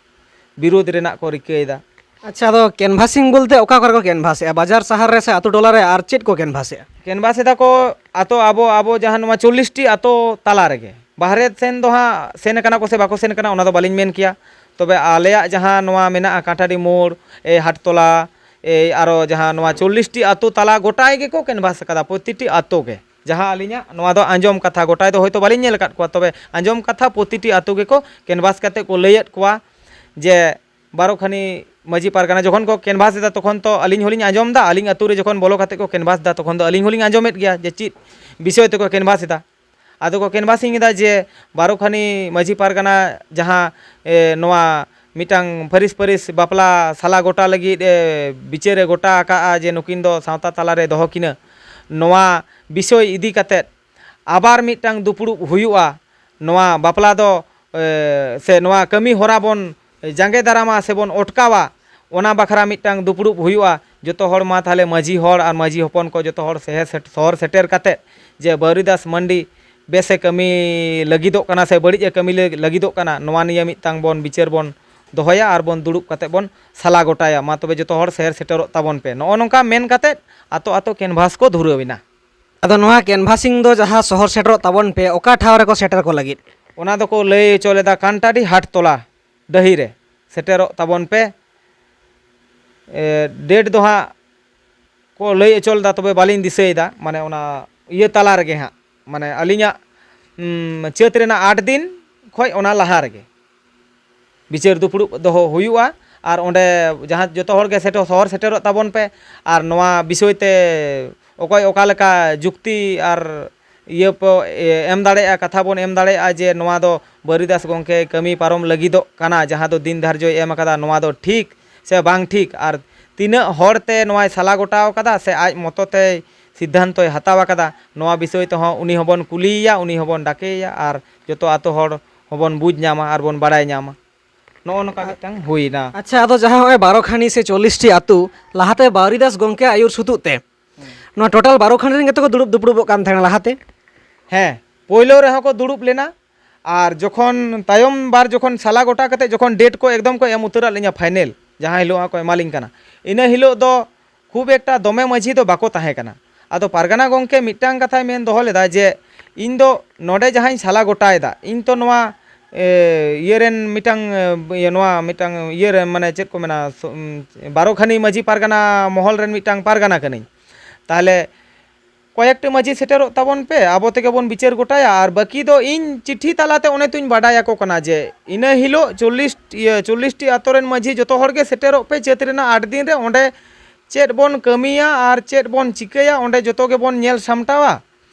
ᱵᱤᱨᱳᱫᱷ ᱨᱮᱱᱟᱜ ᱠᱚ ᱨᱤᱠᱟᱹᱭᱮᱫᱟ᱾ ᱟᱪᱪᱷᱟ, ᱟᱫᱚ ᱠᱮᱱᱵᱷᱟᱥᱤᱝ ᱵᱚᱞᱛᱮ ᱚᱠᱟ ᱠᱚᱨᱮ ᱠᱚ ᱠᱮᱱᱵᱷᱟᱥᱮᱜᱼᱟ? ᱵᱟᱡᱟᱨ ᱥᱟᱦᱟᱨ ᱨᱮ ᱥᱮ ᱟᱛᱳ ᱴᱚᱞᱟ ᱨᱮ, ᱟᱨ ᱪᱮᱫ ᱠᱚ ᱠᱮᱱᱵᱷᱟᱥᱮᱜᱼᱟ? ᱠᱮᱱᱵᱷᱟᱥ ᱮᱫᱟ ᱠᱚ ᱟᱛᱳ, ᱟᱵᱚ, ᱟᱵᱚ ᱡᱟᱦᱟᱸ ᱱᱚᱣᱟ ᱪᱚᱞᱞᱤᱥ ᱴᱤ ᱟᱛᱳ ᱛᱟᱞᱟ ᱨᱮᱜᱮ, ᱵᱟᱦᱨᱮ ᱥᱮᱱ ᱫᱚ ᱦᱟᱸᱜ ᱥᱮᱱ ᱠᱟᱱᱟ ᱠᱚ ᱥᱮ ᱵᱟᱠᱚ ᱥᱮᱱ ᱠᱟᱱᱟ, ᱚᱱᱟ ᱫᱚ ᱵᱟᱹᱞᱤᱧ ᱢᱮᱱ ᱠᱮᱭᱟ᱾ ᱛᱚᱵᱮ ᱟᱞᱮᱭᱟᱜ ᱡᱟᱦᱟᱸ ᱱᱚᱣᱟ ᱢᱮᱱᱟᱜᱼᱟ, ᱠᱟᱸᱴᱟᱰᱤ ᱢᱳᱲ, ᱮᱭ ᱦᱟᱴᱛᱚᱞᱟ, ᱮᱭ ᱟᱨᱚ ᱡᱟᱦᱟᱸ ᱱᱚᱣᱟ ᱪᱚᱞᱞᱤᱥ ᱴᱤ ᱟᱛᱳ ᱛᱟᱞᱟ ᱜᱚᱴᱟ ᱜᱮᱠᱚ ᱠᱮᱱᱵᱷᱟᱥ ᱟᱠᱟᱫᱟ, ᱯᱨᱚᱛᱤᱴᱤ ᱟᱛᱳ ᱜᱮ᱾ ᱡᱟᱦᱟᱸ ᱟᱹᱞᱤᱧᱟᱜ ᱱᱚᱣᱟ ᱫᱚ ᱟᱸᱡᱚᱢ ᱠᱟᱛᱷᱟ, ᱜᱚᱴᱟ ᱫᱚ ᱦᱳᱭᱛᱳ ᱵᱟᱹᱞᱤᱧ ᱧᱮᱞ ᱟᱠᱟᱫ ᱠᱚᱣᱟ, ᱛᱚᱵᱮ ᱟᱸᱡᱚᱢ ᱠᱟᱛᱷᱟ ᱯᱨᱚᱛᱤᱴᱤ ᱟᱛᱳ ᱜᱮᱠᱚ ᱠᱮᱱᱵᱷᱟᱥ ᱠᱟᱛᱮ ᱠᱚ ᱞᱟᱹᱭᱮᱫ ᱠᱚᱣᱟ ᱡᱮ ᱵᱟᱨᱚ ᱠᱷᱟᱱᱤ ᱢᱟᱹᱡᱷᱤ ᱯᱟᱨᱜᱟᱱᱟ ᱡᱚᱠᱷᱚᱱ ᱠᱚ ᱠᱮᱱᱵᱷᱟᱥ ᱮᱫᱟ, ᱛᱚᱠᱷᱚᱱ ᱛᱚ ᱟᱹᱞᱤᱧ ᱦᱚᱸᱞᱤᱧ ᱟᱸᱡᱚᱢ ᱮᱫᱟ, ᱟᱹᱞᱤᱧ ᱟᱛᱳ ᱨᱮ ᱡᱚᱠᱷᱚᱱ ᱵᱚᱞᱚ ᱠᱟᱛᱮ ᱠᱚ ᱠᱮᱱᱵᱷᱟᱥ ᱮᱫᱟ, ᱛᱚᱠᱷᱚᱱ ᱫᱚ ᱟᱹᱞᱤᱧ ᱦᱚᱸᱞᱤᱧ ᱟᱸᱡᱚᱢᱮᱫ ᱜᱮᱭᱟ ᱡᱮ ᱪᱮᱫ ᱵᱤᱥᱚᱭ ᱛᱮᱠᱚ ᱠᱮᱱᱵᱷᱟᱥ ᱮᱫᱟ᱾ ᱟᱫᱚ ᱠᱚ ᱠᱮᱱᱵᱷᱟᱥᱤᱝ ᱮᱫᱟ ᱡᱮ ᱵᱟᱨᱚ ᱠᱷᱟᱱᱤ ᱢᱟᱹᱡᱷᱤ ᱯᱟᱨᱜᱟᱱᱟ ᱡᱟᱦᱟᱸ, ᱮ, ᱱᱚᱣᱟ ᱢᱤᱫᱴᱟᱝ ᱯᱷᱟᱹᱨᱤᱥ ᱯᱷᱟᱹᱨᱤᱥ ᱵᱟᱯᱞᱟ ᱥᱟᱞᱟ ᱜᱚᱴᱟ ᱞᱟᱹᱜᱤᱫ ᱮ ᱵᱤᱪᱟᱹᱨᱮ ᱜᱚᱴᱟ ᱟᱠᱟᱫᱼᱟ ᱡᱮ ᱱᱩᱠᱤᱱ ᱫᱚ ᱥᱟᱶᱛᱟ ᱛᱟᱞᱟᱨᱮ ᱫᱚᱦᱚ ᱠᱤᱱᱟ᱾ ᱱᱚᱣᱟ ᱵᱤᱥᱚᱭ ᱤᱫᱤ ᱠᱟᱛᱮᱫ ᱟᱵᱟᱨ ᱢᱤᱫᱴᱟᱝ ᱫᱩᱯᱲᱩᱵ ᱦᱩᱭᱩᱜᱼᱟ᱾ ᱱᱚᱣᱟ ᱵᱟᱯᱞᱟ ᱫᱚ, ᱮ, ᱥᱮ ᱱᱚᱣᱟ ᱠᱟᱹᱢᱤ ᱦᱚᱨᱟ ᱵᱚᱱ ᱡᱟᱸᱜᱮ ᱫᱟᱨᱟᱢᱟ ᱥᱮᱵᱚᱱ ᱚᱴᱠᱟᱣᱟ, ᱚᱱᱟ ᱵᱟᱠᱷᱨᱟ ᱢᱤᱫᱴᱟᱝ ᱫᱩᱯᱲᱩᱵ ᱦᱩᱭᱩᱜᱼᱟ᱾ ᱡᱚᱛᱚ ᱦᱚᱲ ᱢᱟ ᱛᱟᱦᱞᱮ ᱢᱟᱹᱡᱷᱤ ᱦᱚᱲ ᱟᱨ ᱢᱟᱹᱡᱷᱤ ᱦᱚᱯᱚᱱ ᱠᱚ ᱡᱚᱛᱚ ᱦᱚᱲ ᱥᱮᱦᱮ-, ᱥᱮᱴ-, ᱥᱚᱦᱚᱨ ᱥᱮᱴᱮᱨ ᱠᱟᱛᱮᱫ ᱡᱮ ᱵᱟᱹᱣᱨᱤᱫᱟᱥ ᱢᱟᱱᱰᱤ ᱵᱮᱥᱮ ᱠᱟᱹᱢᱤ ᱞᱟᱹᱜᱤᱫᱚᱜ ᱠᱟᱱᱟ ᱥᱮ ᱵᱟᱹᱲᱤᱡ ᱮ ᱠᱟᱹᱢᱤ ᱞᱟᱹᱜ-, ᱞᱟᱹᱜᱤᱫᱚᱜ ᱠᱟᱱᱟ, ᱱᱚᱣᱟ ᱱᱤᱭᱟᱹ ᱢᱤᱫᱴᱟᱝ ᱵᱚᱱ ᱵᱤᱪᱟᱹᱨ ᱵᱚᱱ ᱫᱚᱦᱚᱭᱟ ᱟᱨ ᱵᱚᱱ ᱫᱩᱲᱩᱵ ᱠᱟᱛᱮᱫ ᱵᱚᱱ ᱥᱟᱞᱟ ᱜᱚᱴᱟᱭᱟ᱾ ᱢᱟ ᱛᱚᱵᱮ ᱡᱚᱛᱚ ᱦᱚᱲ ᱥᱮᱦᱮᱨ ᱥᱮᱴᱮᱨᱚᱜ ᱛᱟᱵᱚᱱ ᱯᱮ᱾ ᱱᱚᱜᱼᱚ ᱱᱚᱝᱠᱟ ᱢᱮᱱ ᱠᱟᱛᱮᱫ ᱟᱛᱳ ᱟᱛᱳ ᱠᱮᱱᱵᱷᱟᱥ ᱠᱚ ᱫᱷᱩᱨᱟᱹᱣ ᱮᱱᱟ᱾ ᱟᱫᱚ ᱱᱚᱣᱟ ᱠᱮᱱᱵᱷᱟᱥᱤᱝ ᱫᱚ ᱡᱟᱦᱟᱸ ᱥᱚᱦᱚᱨ ᱥᱮᱴᱮᱨᱚᱜ ᱛᱟᱵᱚᱱ ᱯᱮ, ᱚᱠᱟ ᱴᱷᱟᱶ ᱨᱮᱠᱚ ᱥᱮᱴᱮᱨ ᱠᱚ ᱞᱟᱹᱜᱤᱫ? ᱚᱱᱟ ᱫᱚᱠᱚ ᱞᱟᱹᱭ ᱦᱚᱪᱚ ᱞᱮᱫᱟ ᱠᱟᱱᱴᱟᱰᱤ ᱦᱟᱴᱛᱚᱞᱟ ᱰᱟᱹᱦᱤ ᱨᱮ ᱥᱮᱴᱮᱨᱚᱜ ᱛᱟᱵᱚᱱ ᱯᱮ᱾ ᱮ, ᱰᱮᱴ ᱫᱚ ᱦᱟᱸᱜ ᱠᱚ ᱞᱟᱹᱭ ᱦᱚᱪᱚ ᱞᱮᱫᱟ, ᱛᱚᱵᱮ ᱵᱟᱹᱞᱤᱧ ᱫᱤᱥᱟᱹᱭᱮᱫᱟ, ᱢᱟᱱᱮ ᱚᱱᱟ ᱤᱭᱟᱹ ᱛᱟᱞᱟ ᱨᱮᱜᱮ ᱦᱟᱸᱜ, ᱢᱟᱱᱮ ᱟᱹᱞᱤᱧᱟᱜ, ᱩᱢ, ᱪᱟᱹᱛ ᱨᱮᱱᱟᱜ ᱟᱴ ᱫᱤᱱ ᱠᱷᱚᱡ ᱚᱱᱟ ᱞᱟᱦᱟ ᱨᱮᱜᱮ ᱵᱤᱪᱟᱹᱨ ᱫᱩᱯᱲᱩᱵ ᱫᱚᱦᱚ ᱦᱩᱭᱩᱜᱼᱟ᱾ ᱟᱨ ᱚᱸᱰᱮ ᱡᱟᱦᱟᱸ ᱡᱚᱛᱚ ᱦᱚᱲ ᱜᱮ ᱥᱮᱴᱮᱨ, ᱥᱚᱦᱚᱨ ᱥᱮᱴᱮᱨᱚᱜ ᱛᱟᱵᱚᱱ ᱯᱮ᱾ ᱟᱨ ᱱᱚᱣᱟ ᱵᱤᱥᱚᱭ ᱛᱮ ᱚᱠᱚᱭ ᱚᱠᱟ ᱞᱮᱠᱟ ᱡᱩᱠᱛᱤ ᱟᱨ ᱤᱭᱟᱹ ᱯᱮ, ᱮ, ᱮᱢ ᱫᱟᱲᱮᱭᱟᱜᱼᱟ, ᱠᱟᱛᱷᱟ ᱵᱚᱱ ᱮᱢ ᱫᱟᱲᱮᱭᱟᱜᱼᱟ ᱡᱮ ᱱᱚᱣᱟ ᱫᱚ ᱵᱟᱹᱨᱤᱫᱟᱥ ᱜᱚᱢᱠᱮ ᱠᱟᱹᱢᱤ ᱯᱟᱨᱚᱢ ᱞᱟᱹᱜᱤᱫᱚᱜ ᱠᱟᱱᱟ, ᱡᱟᱦᱟᱸ ᱫᱚ ᱫᱤᱱ ᱫᱷᱟᱨᱡᱚᱭ ᱮᱢ ᱟᱠᱟᱫᱟ, ᱱᱚᱣᱟ ᱫᱚ ᱴᱷᱤᱠ ᱥᱮ ᱵᱟᱝ ᱴᱷᱤᱠ, ᱟᱨ ᱛᱤᱱᱟᱹᱜ ᱦᱚᱲ ᱛᱮ ᱱᱚᱣᱟᱭ ᱥᱟᱞᱟ ᱜᱚᱴᱟᱣ ᱠᱟᱫᱟ ᱥᱮ ᱟᱡ ᱢᱚᱛᱚ ᱛᱮᱭ ᱥᱤᱫᱽᱫᱷᱟᱱᱛᱚᱭ ᱦᱟᱛᱟᱣ ᱟᱠᱟᱫᱟ, ᱱᱚᱣᱟ ᱵᱤᱥᱚᱭ ᱛᱮᱦᱚᱸ ᱩᱱᱤ ᱦᱚᱸᱵᱚᱱ ᱠᱩᱞᱤᱭᱮᱭᱟ, ᱩᱱᱤ ᱦᱚᱸᱵᱚᱱ ᱰᱟᱠᱮᱭᱮᱭᱟ, ᱟᱨ ᱡᱚᱛᱚ ᱟᱛᱳ ᱦᱚᱲ ᱦᱚᱸᱵᱚᱱ ᱵᱩᱡᱽ ᱧᱟᱢᱟ ᱟᱨ ᱵᱚᱱ ᱵᱟᱲᱟᱭ ᱧᱟᱢᱟ᱾ ᱱᱚᱜᱼᱚ ᱱᱚᱝᱠᱟ ᱢᱤᱫᱴᱟᱝ ᱦᱩᱭᱱᱟ᱾ ᱟᱪᱪᱷᱟ, ᱟᱫᱚ ᱡᱟᱦᱟᱸ ᱦᱚᱸᱜᱼᱚᱭ ᱵᱟᱨᱚ ᱠᱷᱟᱱᱤ ᱥᱮ ᱪᱚᱞᱞᱤᱥ ᱴᱤ ᱟᱹᱛᱩ ᱞᱟᱦᱟᱛᱮ ᱵᱟᱣᱨᱤᱫᱟᱥ ᱜᱚᱢᱠᱮ ᱟᱹᱭᱩᱨ ᱥᱩᱛᱩᱜ ᱛᱮ ᱱᱚᱣᱟ ᱴᱳᱴᱟᱞ ᱵᱟᱨᱚ ᱠᱷᱟᱱᱤ ᱨᱮᱱ ᱜᱮᱛᱚ ᱠᱚ ᱫᱩᱲᱩᱵ ᱫᱩᱯᱲᱩᱵᱚᱜ ᱠᱟᱱ ᱛᱟᱦᱮᱱᱟ ᱞᱟᱦᱟᱛᱮ? ᱦᱮᱸ, ᱯᱳᱭᱞᱳ ᱨᱮᱦᱚᱸ ᱠᱚ ᱫᱩᱲᱩᱵ ᱞᱮᱱᱟ, ᱟᱨ ᱡᱚᱠᱷᱚᱱ ᱛᱟᱭᱚᱢ ᱵᱟᱨ ᱡᱚᱠᱷᱚᱱ ᱥᱟᱞᱟ ᱜᱚᱴᱟ ᱠᱟᱛᱮ ᱡᱚᱠᱷᱚᱱ ᱰᱮᱴ ᱠᱚ ᱮᱠᱫᱚᱢ ᱠᱚ ᱮᱢ ᱩᱛᱟᱹᱨᱟᱫ ᱞᱤᱧᱟ ᱯᱷᱟᱭᱱᱮᱞ, ᱡᱟᱦᱟᱸ ᱦᱤᱞᱳᱜ ᱦᱟᱸᱜ ᱠᱚ ᱮᱢᱟᱞᱤᱧ ᱠᱟᱱᱟ, ᱤᱱᱟᱹ ᱦᱤᱞᱳᱜ ᱫᱚ ᱠᱷᱩᱵ ᱮᱠᱴᱟ ᱫᱚᱢᱮ ᱢᱟᱹᱡᱷᱤ ᱫᱚ ᱵᱟᱠᱚ ᱛᱟᱦᱮᱸ ᱠᱟᱱᱟ᱾ ᱟᱫᱚ ᱯᱟᱨᱜᱟᱱᱟ ᱜᱚᱢᱠᱮ ᱢᱤᱫᱴᱟᱝ ᱠᱟᱛᱷᱟᱭ ᱢᱮᱱ ᱫᱚᱦᱚ ᱞᱮᱫᱟ ᱡᱮ, "ᱤᱧ ᱫᱚ ᱱᱚᱰᱮ ᱡᱟᱦᱟᱸᱧ ᱥᱟᱞᱟ ᱜᱚᱴᱟᱭᱮᱫᱟ, ᱤᱧ ᱛᱚ ᱱᱚᱣᱟ, ᱮ, ᱤᱭᱟᱹ ᱨᱮᱱ ᱢᱤᱫᱴᱟᱝ, ᱮ, ᱤᱭᱟᱹ, ᱱᱚᱣᱟ ᱢᱤᱫᱴᱟᱝ ᱤᱭᱟᱹ ᱨᱮᱱ, ᱢᱟᱱᱮ ᱪᱮᱫ ᱠᱚ ᱢᱮᱱᱟ, ᱥᱚ-, ᱩᱢ, ᱵᱟᱨᱚ ᱠᱷᱟᱱᱤ ᱢᱟᱹᱡᱷᱤ ᱯᱟᱨᱜᱟᱱᱟ ᱢᱚᱦᱚᱞ ᱨᱮᱱ ᱢᱤᱫᱴᱟᱝ ᱯᱟᱨᱜᱟᱱᱟ ᱠᱟᱹᱱᱟᱹᱧ᱾ ᱛᱟᱦᱚᱞᱮ ᱠᱚᱭᱮᱠᱴᱤ ᱢᱟᱹᱡᱷᱤ ᱥᱮᱴᱮᱨᱚᱜ ᱛᱟᱵᱚᱱ ᱯᱮ, ᱟᱵᱚ ᱛᱮᱜᱮ ᱵᱚᱱ ᱵᱤᱪᱟᱹᱨ ᱜᱚᱴᱟᱭᱟ, ᱟᱨ ᱵᱟᱹᱠᱤ ᱫᱚ ᱤᱧ ᱪᱤᱴᱷᱤ ᱛᱟᱞᱟᱛᱮ ᱚᱱᱮ ᱛᱚᱧ ᱵᱟᱰᱟᱭ ᱟᱠᱚ ᱠᱟᱱᱟ ᱡᱮ ᱤᱱᱟᱹ ᱦᱤᱞᱳᱜ ᱪᱚᱞᱞᱤᱥ, ᱤᱭᱟᱹ, ᱪᱚᱞᱞᱤᱥ ᱴᱤ ᱟᱛᱳ ᱨᱮᱱ ᱢᱟᱹᱡᱷᱤ ᱡᱚᱛᱚ ᱦᱚᱲ ᱜᱮ ᱥᱮᱴᱮᱨᱚᱜ ᱯᱮ ᱪᱟᱹᱛ ᱨᱮᱱᱟᱜ ᱟᱴ ᱫᱤᱱ ᱨᱮ, ᱚᱸᱰᱮ ᱪᱮᱫ ᱵᱚᱱ ᱠᱟᱹᱢᱤᱭᱟ ᱟᱨ ᱪᱮᱫ ᱵᱚᱱ ᱪᱤᱠᱟᱹᱭᱟ, ᱚᱸᱰᱮ ᱡᱚᱛᱚ ᱜᱮᱵᱚᱱ ᱧᱮᱞ ᱥᱟᱢᱴᱟᱣᱟ᱾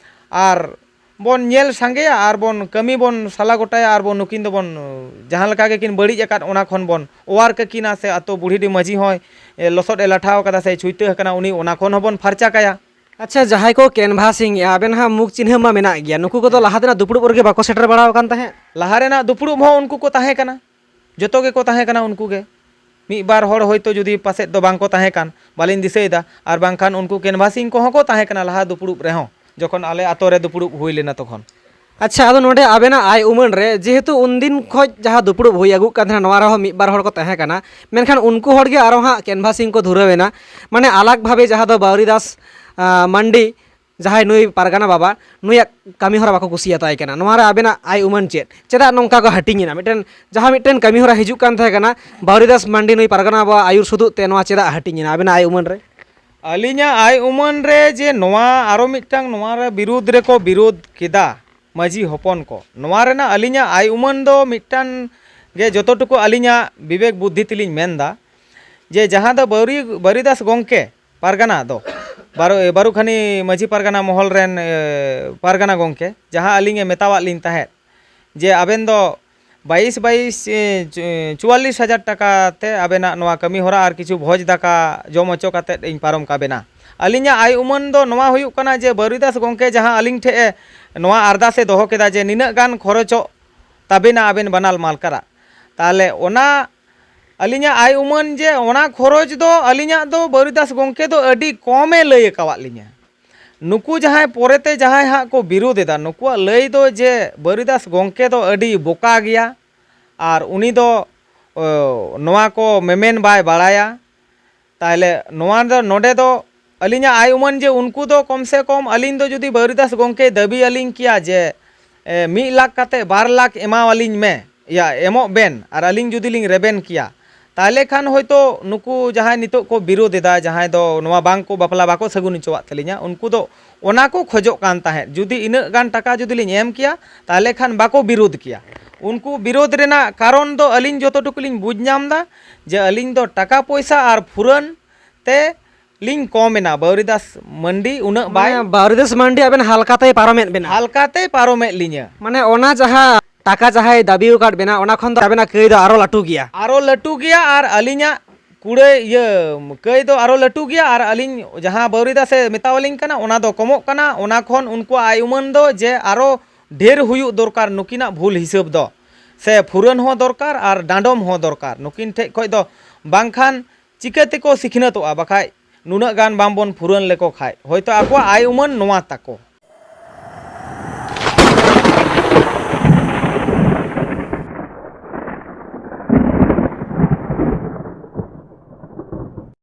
ᱟᱨ ᱵᱚᱱ ᱧᱮᱞ ᱥᱟᱸᱜᱮᱭᱟ ᱟᱨ ᱵᱚᱱ ᱠᱟᱹᱢᱤ ᱵᱚᱱ ᱥᱟᱞᱟ ᱜᱚᱴᱟᱭᱟ ᱟᱨ ᱵᱚᱱ ᱱᱩᱠᱤᱱ ᱫᱚᱵᱚᱱ ᱡᱟᱦᱟᱸ ᱞᱮᱠᱟ ᱜᱮᱠᱤᱱ ᱵᱟᱹᱲᱤᱡ ᱟᱠᱟᱫ, ᱚᱱᱟ ᱠᱷᱚᱱ ᱵᱚᱱ ᱚᱣᱟᱨ ᱠᱟᱹᱠᱤᱱᱟ᱾ ᱥᱮ ᱟᱛᱳ ᱵᱩᱲᱦᱤᱰᱤ ᱢᱟᱹᱡᱷᱤ ᱦᱚᱸᱭ ᱮ, ᱞᱚᱥᱚᱫ ᱮ ᱞᱟᱴᱷᱟᱣ ᱠᱟᱫᱟ ᱥᱮ ᱪᱷᱩᱭᱴᱟᱹ ᱟᱠᱟᱱᱟ, ᱩᱱᱤ ᱚᱱᱟ ᱠᱷᱚᱱ ᱦᱚᱸᱵᱚᱱ ᱯᱷᱟᱨᱪᱟ ᱠᱟᱭᱟ᱾ ᱟᱪᱪᱷᱟ, ᱡᱟᱦᱟᱸᱭ ᱠᱚ ᱠᱮᱱᱵᱷᱟᱥᱤᱝ ᱮᱜᱼᱟ, ᱟᱵᱮᱱ ᱦᱟᱸᱜ ᱢᱩᱠ ᱪᱤᱱᱦᱟᱹ ᱢᱟ ᱢᱮᱱᱟᱜ ᱜᱮᱭᱟ, ᱱᱩᱠᱩ ᱠᱚᱫᱚ ᱞᱟᱦᱟ ᱛᱮᱱᱟᱜ ᱫᱩᱯᱲᱩᱵ ᱨᱮᱜᱮ ᱵᱟᱠᱚ ᱥᱮᱴᱮᱨ ᱵᱟᱲᱟ ᱟᱠᱟᱱ ᱛᱟᱦᱮᱸᱫ? ᱞᱟᱦᱟ ᱨᱮᱱᱟᱜ ᱫᱩᱯᱲᱩᱵ ᱦᱚᱸ ᱩᱱᱠᱩ ᱠᱚ ᱛᱟᱦᱮᱸ ᱠᱟᱱᱟ, ᱡᱚᱛᱚ ᱜᱮᱠᱚ ᱛᱟᱦᱮᱸ ᱠᱟᱱᱟ ᱩᱱᱠᱩ ᱜᱮ᱾ ᱢᱤᱫ ᱵᱟᱨ ᱦᱚᱲ ᱦᱚᱭᱛᱳ ᱡᱩᱫᱤ ᱯᱟᱥᱮᱫ ᱫᱚ ᱵᱟᱝ ᱠᱚ ᱛᱟᱦᱮᱸ ᱠᱟᱱ, ᱵᱟᱹᱞᱤᱧ ᱫᱤᱥᱟᱹᱭᱮᱫᱟ, ᱟᱨ ᱵᱟᱝᱠᱷᱟᱱ ᱩᱱᱠᱩ ᱠᱮᱱᱵᱷᱟᱥᱤᱝ ᱠᱚᱦᱚᱸ ᱠᱚ ᱛᱟᱦᱮᱸ ᱠᱟᱱᱟ ᱞᱟᱦᱟ ᱫᱩᱯᱲᱩᱵ ᱨᱮᱦᱚᱸ, ᱡᱚᱠᱷᱚᱱ ᱟᱞᱮ ᱟᱛᱳ ᱨᱮ ᱫᱩᱯᱲᱩᱵ ᱦᱩᱭ ᱞᱮᱱᱟ ᱛᱚᱠᱷᱚᱱ᱾ ᱟᱪᱪᱷᱟ, ᱟᱫᱚ ᱱᱚᱰᱮ ᱟᱵᱮᱱᱟᱜ ᱟᱭ ᱩᱢᱟᱹᱱ ᱨᱮ ᱡᱮᱦᱮᱛᱩ ᱩᱱᱫᱤᱱ ᱠᱷᱚᱡ ᱡᱟᱦᱟᱸ ᱫᱩᱯᱲᱩᱵ ᱦᱩᱭ ᱟᱹᱜᱩᱜ ᱠᱟᱱ ᱛᱟᱦᱮᱱᱟ, ᱱᱚᱣᱟ ᱨᱮᱦᱚᱸ ᱢᱤᱫ ᱵᱟᱨ ᱦᱚᱲ ᱠᱚ ᱛᱟᱦᱮᱸ ᱠᱟᱱᱟ, ᱢᱮᱱᱠᱷᱟᱱ ᱩᱱᱠᱩ ᱦᱚᱲ ᱜᱮ ᱟᱨᱚ ᱦᱟᱸᱜ ᱠᱮᱱᱵᱷᱟᱥᱤᱝ ᱠᱚ ᱫᱷᱩᱨᱟᱹᱣ ᱮᱱᱟ, ᱢᱟᱱᱮ ᱟᱞᱟᱜᱽ ᱵᱷᱟᱵᱮ ᱡᱟᱦᱟᱸ ᱫᱚ ᱵᱟᱣᱨᱤ ᱫᱟᱥ, ᱟᱸ, ᱢᱟᱱᱰᱤ, ᱡᱟᱦᱟᱸᱭ ᱱᱩᱭ ᱯᱟᱨᱜᱟᱱᱟ ᱵᱟᱵᱟ, ᱱᱩᱭᱟᱜ ᱠᱟᱹᱢᱤ ᱦᱚᱨᱟ ᱵᱟᱠᱚ ᱠᱩᱥᱤᱭᱟᱛᱟᱭ ᱠᱟᱱᱟ᱾ ᱱᱚᱣᱟ ᱨᱮ ᱟᱵᱮᱱᱟᱜ ᱟᱭ ᱩᱢᱟᱹᱱ ᱪᱮᱫ? ᱪᱮᱫᱟᱜ ᱱᱚᱝᱠᱟ ᱠᱚ ᱦᱟᱹᱴᱤᱧ ᱮᱱᱟ? ᱢᱤᱫᱴᱮᱱ, ᱡᱟᱦᱟᱸ ᱢᱤᱫᱴᱮᱱ ᱠᱟᱹᱢᱤ ᱦᱚᱨᱟ ᱦᱤᱡᱩᱜ ᱠᱟᱱ ᱛᱟᱦᱮᱸ ᱠᱟᱱᱟ, ᱵᱟᱣᱨᱤ ᱫᱟᱥ ᱢᱟᱱᱰᱤ ᱱᱩᱭ ᱯᱟᱨᱜᱟᱱᱟ ᱵᱟᱵᱟ ᱟᱹᱭᱩᱨ ᱥᱩᱫᱩᱜ ᱛᱮ, ᱱᱚᱣᱟ ᱪᱮᱫᱟᱜ ᱦᱟᱹᱴᱤᱧ ᱮᱱᱟ ᱟᱵᱮᱱᱟᱜ ᱟᱭ ᱩᱢᱟᱹᱱ ᱨᱮ? ᱟᱹᱞᱤᱧᱟᱜ ᱟᱭ ᱩᱢᱟᱹᱱ ᱨᱮ ᱡᱮ ᱱᱚᱣᱟ ᱟᱨᱚ ᱢᱤᱫᱴᱟᱝ ᱱᱚᱣᱟ ᱨᱮ ᱵᱤᱨᱩᱫᱽ ᱨᱮᱠᱚ ᱵᱤᱨᱩᱫᱽ ᱠᱮᱫᱟ ᱢᱟᱹᱡᱷᱤ ᱦᱚᱯᱚᱱ ᱠᱚ, ᱱᱚᱣᱟ ᱨᱮᱱᱟᱜ ᱟᱹᱞᱤᱧᱟᱜ ᱟᱭ ᱩᱢᱟᱹᱱ ᱫᱚ ᱢᱤᱫᱴᱟᱝ ᱜᱮ, ᱡᱚᱛᱚ ᱴᱩᱠᱩ ᱟᱹᱞᱤᱧᱟᱜ ᱵᱤᱵᱮᱠ ᱵᱩᱫᱽᱫᱷᱤ ᱛᱮᱞᱤᱧ ᱢᱮᱱᱫᱟ, ᱡᱮ ᱡᱟᱦᱟᱸ ᱫᱚ ᱵᱟᱹᱣᱨᱤ-, ᱵᱟᱹᱨᱤᱫᱟᱥ ᱜᱚᱢᱠᱮ ᱯᱟᱨᱜᱟᱱᱟ ᱫᱚ, ᱵᱟᱨᱚ-, ᱵᱟᱨᱩᱠᱷᱟᱱᱤ ᱢᱟᱹᱡᱷᱤ ᱯᱟᱨᱜᱟᱱᱟ ᱢᱚᱦᱚᱞ ᱨᱮᱱ, ᱮ, ᱯᱟᱨᱜᱟᱱᱟ ᱜᱚᱢᱠᱮ, ᱡᱟᱦᱟᱸ ᱟᱹᱞᱤᱧᱮ ᱢᱮᱛᱟᱣᱟᱫ ᱞᱤᱧ ᱛᱟᱦᱮᱸᱫ, ᱡᱮ ᱟᱵᱮᱱ ᱫᱚ ᱵᱟᱭᱤᱥ ᱵᱟᱭᱤᱥ, ᱮ, ᱪᱩ-, ᱮ, ᱪᱩᱣᱟᱞᱞᱤᱥ ᱦᱟᱡᱟᱨ ᱴᱟᱠᱟ ᱛᱮ ᱟᱵᱮᱱᱟᱜ ᱱᱚᱣᱟ ᱠᱟᱹᱢᱤ ᱦᱚᱨᱟ ᱟᱨ ᱠᱤᱪᱷᱩ ᱵᱷᱚᱡᱽ ᱫᱟᱠᱟ ᱡᱚᱢ ᱦᱚᱪᱚ ᱠᱟᱛᱮᱫ ᱤᱧ ᱯᱟᱨᱚᱢ ᱠᱟᱵᱮᱱᱟ᱾ ᱟᱹᱞᱤᱧᱟᱜ ᱟᱭ ᱩᱢᱟᱹᱱ ᱫᱚ ᱱᱚᱣᱟ ᱦᱩᱭᱩᱜ ᱠᱟᱱᱟ ᱡᱮ ᱵᱟᱹᱨᱤᱫᱟᱥ ᱜᱚᱢᱠᱮ ᱡᱟᱦᱟᱸ ᱟᱹᱞᱤᱧ ᱴᱷᱮᱡ ᱮ ᱱᱚᱣᱟ ᱟᱨᱫᱟᱥ ᱮ ᱫᱚᱦᱚ ᱠᱮᱫᱟ ᱡᱮ ᱱᱤᱱᱟᱹᱜ ᱜᱟᱱ ᱠᱷᱚᱨᱚᱪᱚᱜ ᱛᱟᱵᱮᱱᱟ ᱟᱵᱮᱱ ᱵᱟᱱᱟᱨ ᱢᱟᱞᱠᱟᱨᱟᱜ, ᱛᱟᱦᱚᱞᱮ ᱚᱱᱟ ᱟᱹᱞᱤᱧᱟᱜ ᱟᱭ ᱩᱢᱟᱹᱱ ᱡᱮ ᱚᱱᱟ ᱠᱷᱚᱨᱚᱪ ᱫᱚ ᱟᱹᱞᱤᱧᱟᱜ ᱫᱚ ᱵᱟᱹᱨᱤᱫᱟᱥ ᱜᱚᱢᱠᱮ ᱫᱚ ᱟᱹᱰᱤ ᱠᱚᱢᱮ ᱞᱟᱹᱭ ᱟᱠᱟᱣᱟᱫ ᱞᱤᱧᱟᱹ᱾ ᱱᱩᱠᱩ ᱡᱟᱦᱟᱸᱭ ᱯᱚᱨᱮᱛᱮ ᱡᱟᱦᱟᱸᱭ ᱦᱟᱸᱜ ᱠᱚ ᱵᱤᱨᱳᱫ ᱮᱫᱟ, ᱱᱩᱠᱩᱣᱟᱜ ᱞᱟᱹᱭ ᱫᱚ ᱡᱮ ᱵᱟᱹᱨᱤᱫᱟᱥ ᱜᱚᱢᱠᱮ ᱫᱚ ᱟᱹᱰᱤ ᱵᱚᱠᱟ ᱜᱮᱭᱟ ᱟᱨ ᱩᱱᱤ ᱫᱚ, ᱚ, ᱱᱚᱣᱟ ᱠᱚ ᱢᱮᱢᱮᱱ ᱵᱟᱭ ᱵᱟᱲᱟᱭᱟ᱾ ᱛᱟᱦᱚᱞᱮ ᱱᱚᱣᱟ ᱫᱚ, ᱱᱚᱰᱮ ᱫᱚ ᱟᱹᱞᱤᱧᱟᱜ ᱟᱭ ᱩᱢᱟᱹᱱ ᱡᱮ ᱩᱱᱠᱩ ᱫᱚ ᱠᱚᱢ ᱥᱮ ᱠᱚᱢ ᱟᱹᱞᱤᱧ ᱫᱚ ᱡᱩᱫᱤ ᱵᱟᱹᱨᱤᱫᱟᱥ ᱜᱚᱢᱠᱮᱭ ᱫᱟᱹᱵᱤ ᱟᱹᱞᱤᱧ ᱠᱮᱭᱟ ᱡᱮ, ᱮ, ᱢᱤᱫ ᱞᱟᱠᱷ ᱠᱟᱛᱮ ᱵᱟᱨ ᱞᱟᱠᱷ ᱮᱢᱟᱣᱟᱞᱤᱧ ᱢᱮ, ᱭᱟ, ᱮᱢᱚᱜ ᱵᱮᱱ, ᱟᱨ ᱟᱹᱞᱤᱧ ᱡᱩᱫᱤ ᱞᱤᱧ ᱨᱮᱵᱮᱱ ᱠᱮᱭᱟ, ᱛᱟᱦᱚᱞᱮ ᱠᱷᱟᱱ ᱦᱚᱭᱛᱳ ᱱᱩᱠᱩ ᱡᱟᱦᱟᱸᱭ ᱱᱤᱛᱚᱜ ᱠᱚ ᱵᱤᱨᱳᱫ ᱮᱫᱟ, ᱡᱟᱦᱟᱸᱭ ᱫᱚ ᱱᱚᱣᱟ ᱵᱟᱝ ᱠᱚ ᱵᱟᱯᱞᱟ ᱵᱟᱠᱚ ᱥᱟᱹᱜᱩᱱ ᱦᱚᱪᱚᱣᱟᱜ ᱛᱟᱹᱞᱤᱧᱟ, ᱩᱱᱠᱩ ᱫᱚ ᱚᱱᱟ ᱠᱚ ᱠᱷᱚᱡᱚᱜ ᱠᱟᱱ ᱛᱟᱦᱮᱸᱫ, ᱡᱩᱫᱤ ᱤᱱᱟᱹᱜ ᱜᱟᱱ ᱴᱟᱠᱟ ᱡᱩᱫᱤ ᱞᱤᱧ ᱮᱢ ᱠᱮᱭᱟ, ᱛᱟᱦᱚᱞᱮ ᱠᱷᱟᱱ ᱵᱟᱠᱚ ᱵᱤᱨᱳᱫ ᱠᱮᱭᱟ᱾ ᱩᱱᱠᱩ ᱵᱤᱨᱳᱫ ᱨᱮᱱᱟᱜ ᱠᱟᱨᱚᱱ ᱫᱚ ᱟᱹᱞᱤᱧ ᱡᱚᱛᱚ ᱴᱩᱠᱩ ᱞᱤᱧ ᱵᱩᱡᱽ ᱧᱟᱢ ᱮᱫᱟ ᱡᱮ ᱟᱹᱞᱤᱧ ᱫᱚ ᱴᱟᱠᱟ ᱯᱚᱭᱥᱟ ᱟᱨ ᱯᱷᱩᱨᱟᱹᱱ ᱛᱮ ᱞᱤᱧ ᱠᱚᱢ ᱮᱱᱟ, ᱵᱟᱣᱨᱤ ᱫᱟᱥ ᱢᱟᱱᱰᱤ ᱩᱱᱟᱹᱜ ᱵᱟᱭ ᱢᱟᱱᱮ ᱵᱟᱣᱨᱤ ᱫᱟᱥ ᱢᱟᱱᱰᱤ ᱟᱵᱮᱱ ᱦᱟᱞᱠᱟᱛᱮᱭ ᱯᱟᱨᱚᱢᱮᱫ ᱵᱮᱱᱟ᱾ ᱦᱟᱞᱠᱟᱛᱮᱭ ᱯᱟᱨᱚᱢᱮᱫ ᱞᱤᱧᱟᱹ᱾ ᱢᱟᱱᱮ ᱚᱱᱟ ᱡᱟᱦᱟᱸ ᱴᱟᱠᱟ ᱡᱟᱦᱟᱸᱭ ᱫᱟᱵᱤ ᱟᱠᱟᱫ ᱵᱮᱱᱟ, ᱚᱱᱟ ᱠᱷᱚᱱ ᱫᱚ ᱟᱵᱮᱱᱟᱜ ᱠᱟᱹᱭ ᱫᱚ ᱟᱨᱚ ᱞᱟᱹᱴᱩ ᱜᱮᱭᱟ᱾ ᱟᱨᱚ ᱞᱟᱹᱴᱩ ᱜᱮᱭᱟ ᱟᱨ ᱟᱹᱞᱤᱧᱟᱜ ᱠᱩᱲᱟᱹᱭ, ᱤᱭᱟᱹ, ᱠᱟᱹᱭ ᱫᱚ ᱟᱨᱚ ᱞᱟᱹᱴᱩ ᱜᱮᱭᱟ ᱟᱨ ᱟᱹᱞᱤᱧ ᱡᱟᱦᱟᱸ ᱵᱟᱹᱣᱨᱤ ᱫᱟᱥᱮ ᱢᱮᱛᱟᱣᱟᱞᱤᱧ ᱠᱟᱱᱟ, ᱚᱱᱟ ᱫᱚ ᱠᱚᱢᱚᱜ ᱠᱟᱱᱟ᱾ ᱚᱱᱟ ᱠᱷᱚᱱ ᱩᱱᱠᱩᱣᱟᱜ ᱟᱭ ᱩᱢᱟᱹᱱ ᱫᱚ ᱡᱮ ᱟᱨᱚ ᱰᱷᱮᱨ ᱦᱩᱭᱩᱜ ᱫᱚᱨᱠᱟᱨ ᱱᱩᱠᱤᱱᱟᱜ ᱵᱷᱩᱞ ᱦᱤᱥᱟᱹᱵ ᱫᱚ, ᱥᱮ ᱯᱷᱩᱨᱟᱹᱱ ᱦᱚᱸ ᱫᱚᱨᱠᱟᱨ ᱟᱨ ᱰᱟᱸᱰᱚᱢ ᱦᱚᱸ ᱫᱚᱨᱠᱟᱨ ᱱᱩᱠᱤᱱ ᱴᱷᱮᱡ ᱠᱷᱚᱡ ᱫᱚ, ᱵᱟᱝᱠᱷᱟᱱ ᱪᱤᱠᱟᱹ ᱛᱮᱠᱚ ᱥᱤᱠᱷᱱᱟᱹᱛᱚᱜᱼᱟ? ᱵᱟᱠᱷᱟᱡ ᱱᱩᱱᱟᱹᱜ ᱜᱟᱱ ᱵᱟᱝᱵᱚᱱ ᱯᱷᱩᱨᱟᱹᱱ ᱞᱮᱠᱚ ᱠᱷᱟᱡ, ᱦᱚᱭᱛᱳ ᱟᱠᱚᱣᱟᱜ ᱟᱭ ᱩᱢᱟᱹᱱ ᱱᱚᱣᱟ ᱛᱟᱠᱚ᱾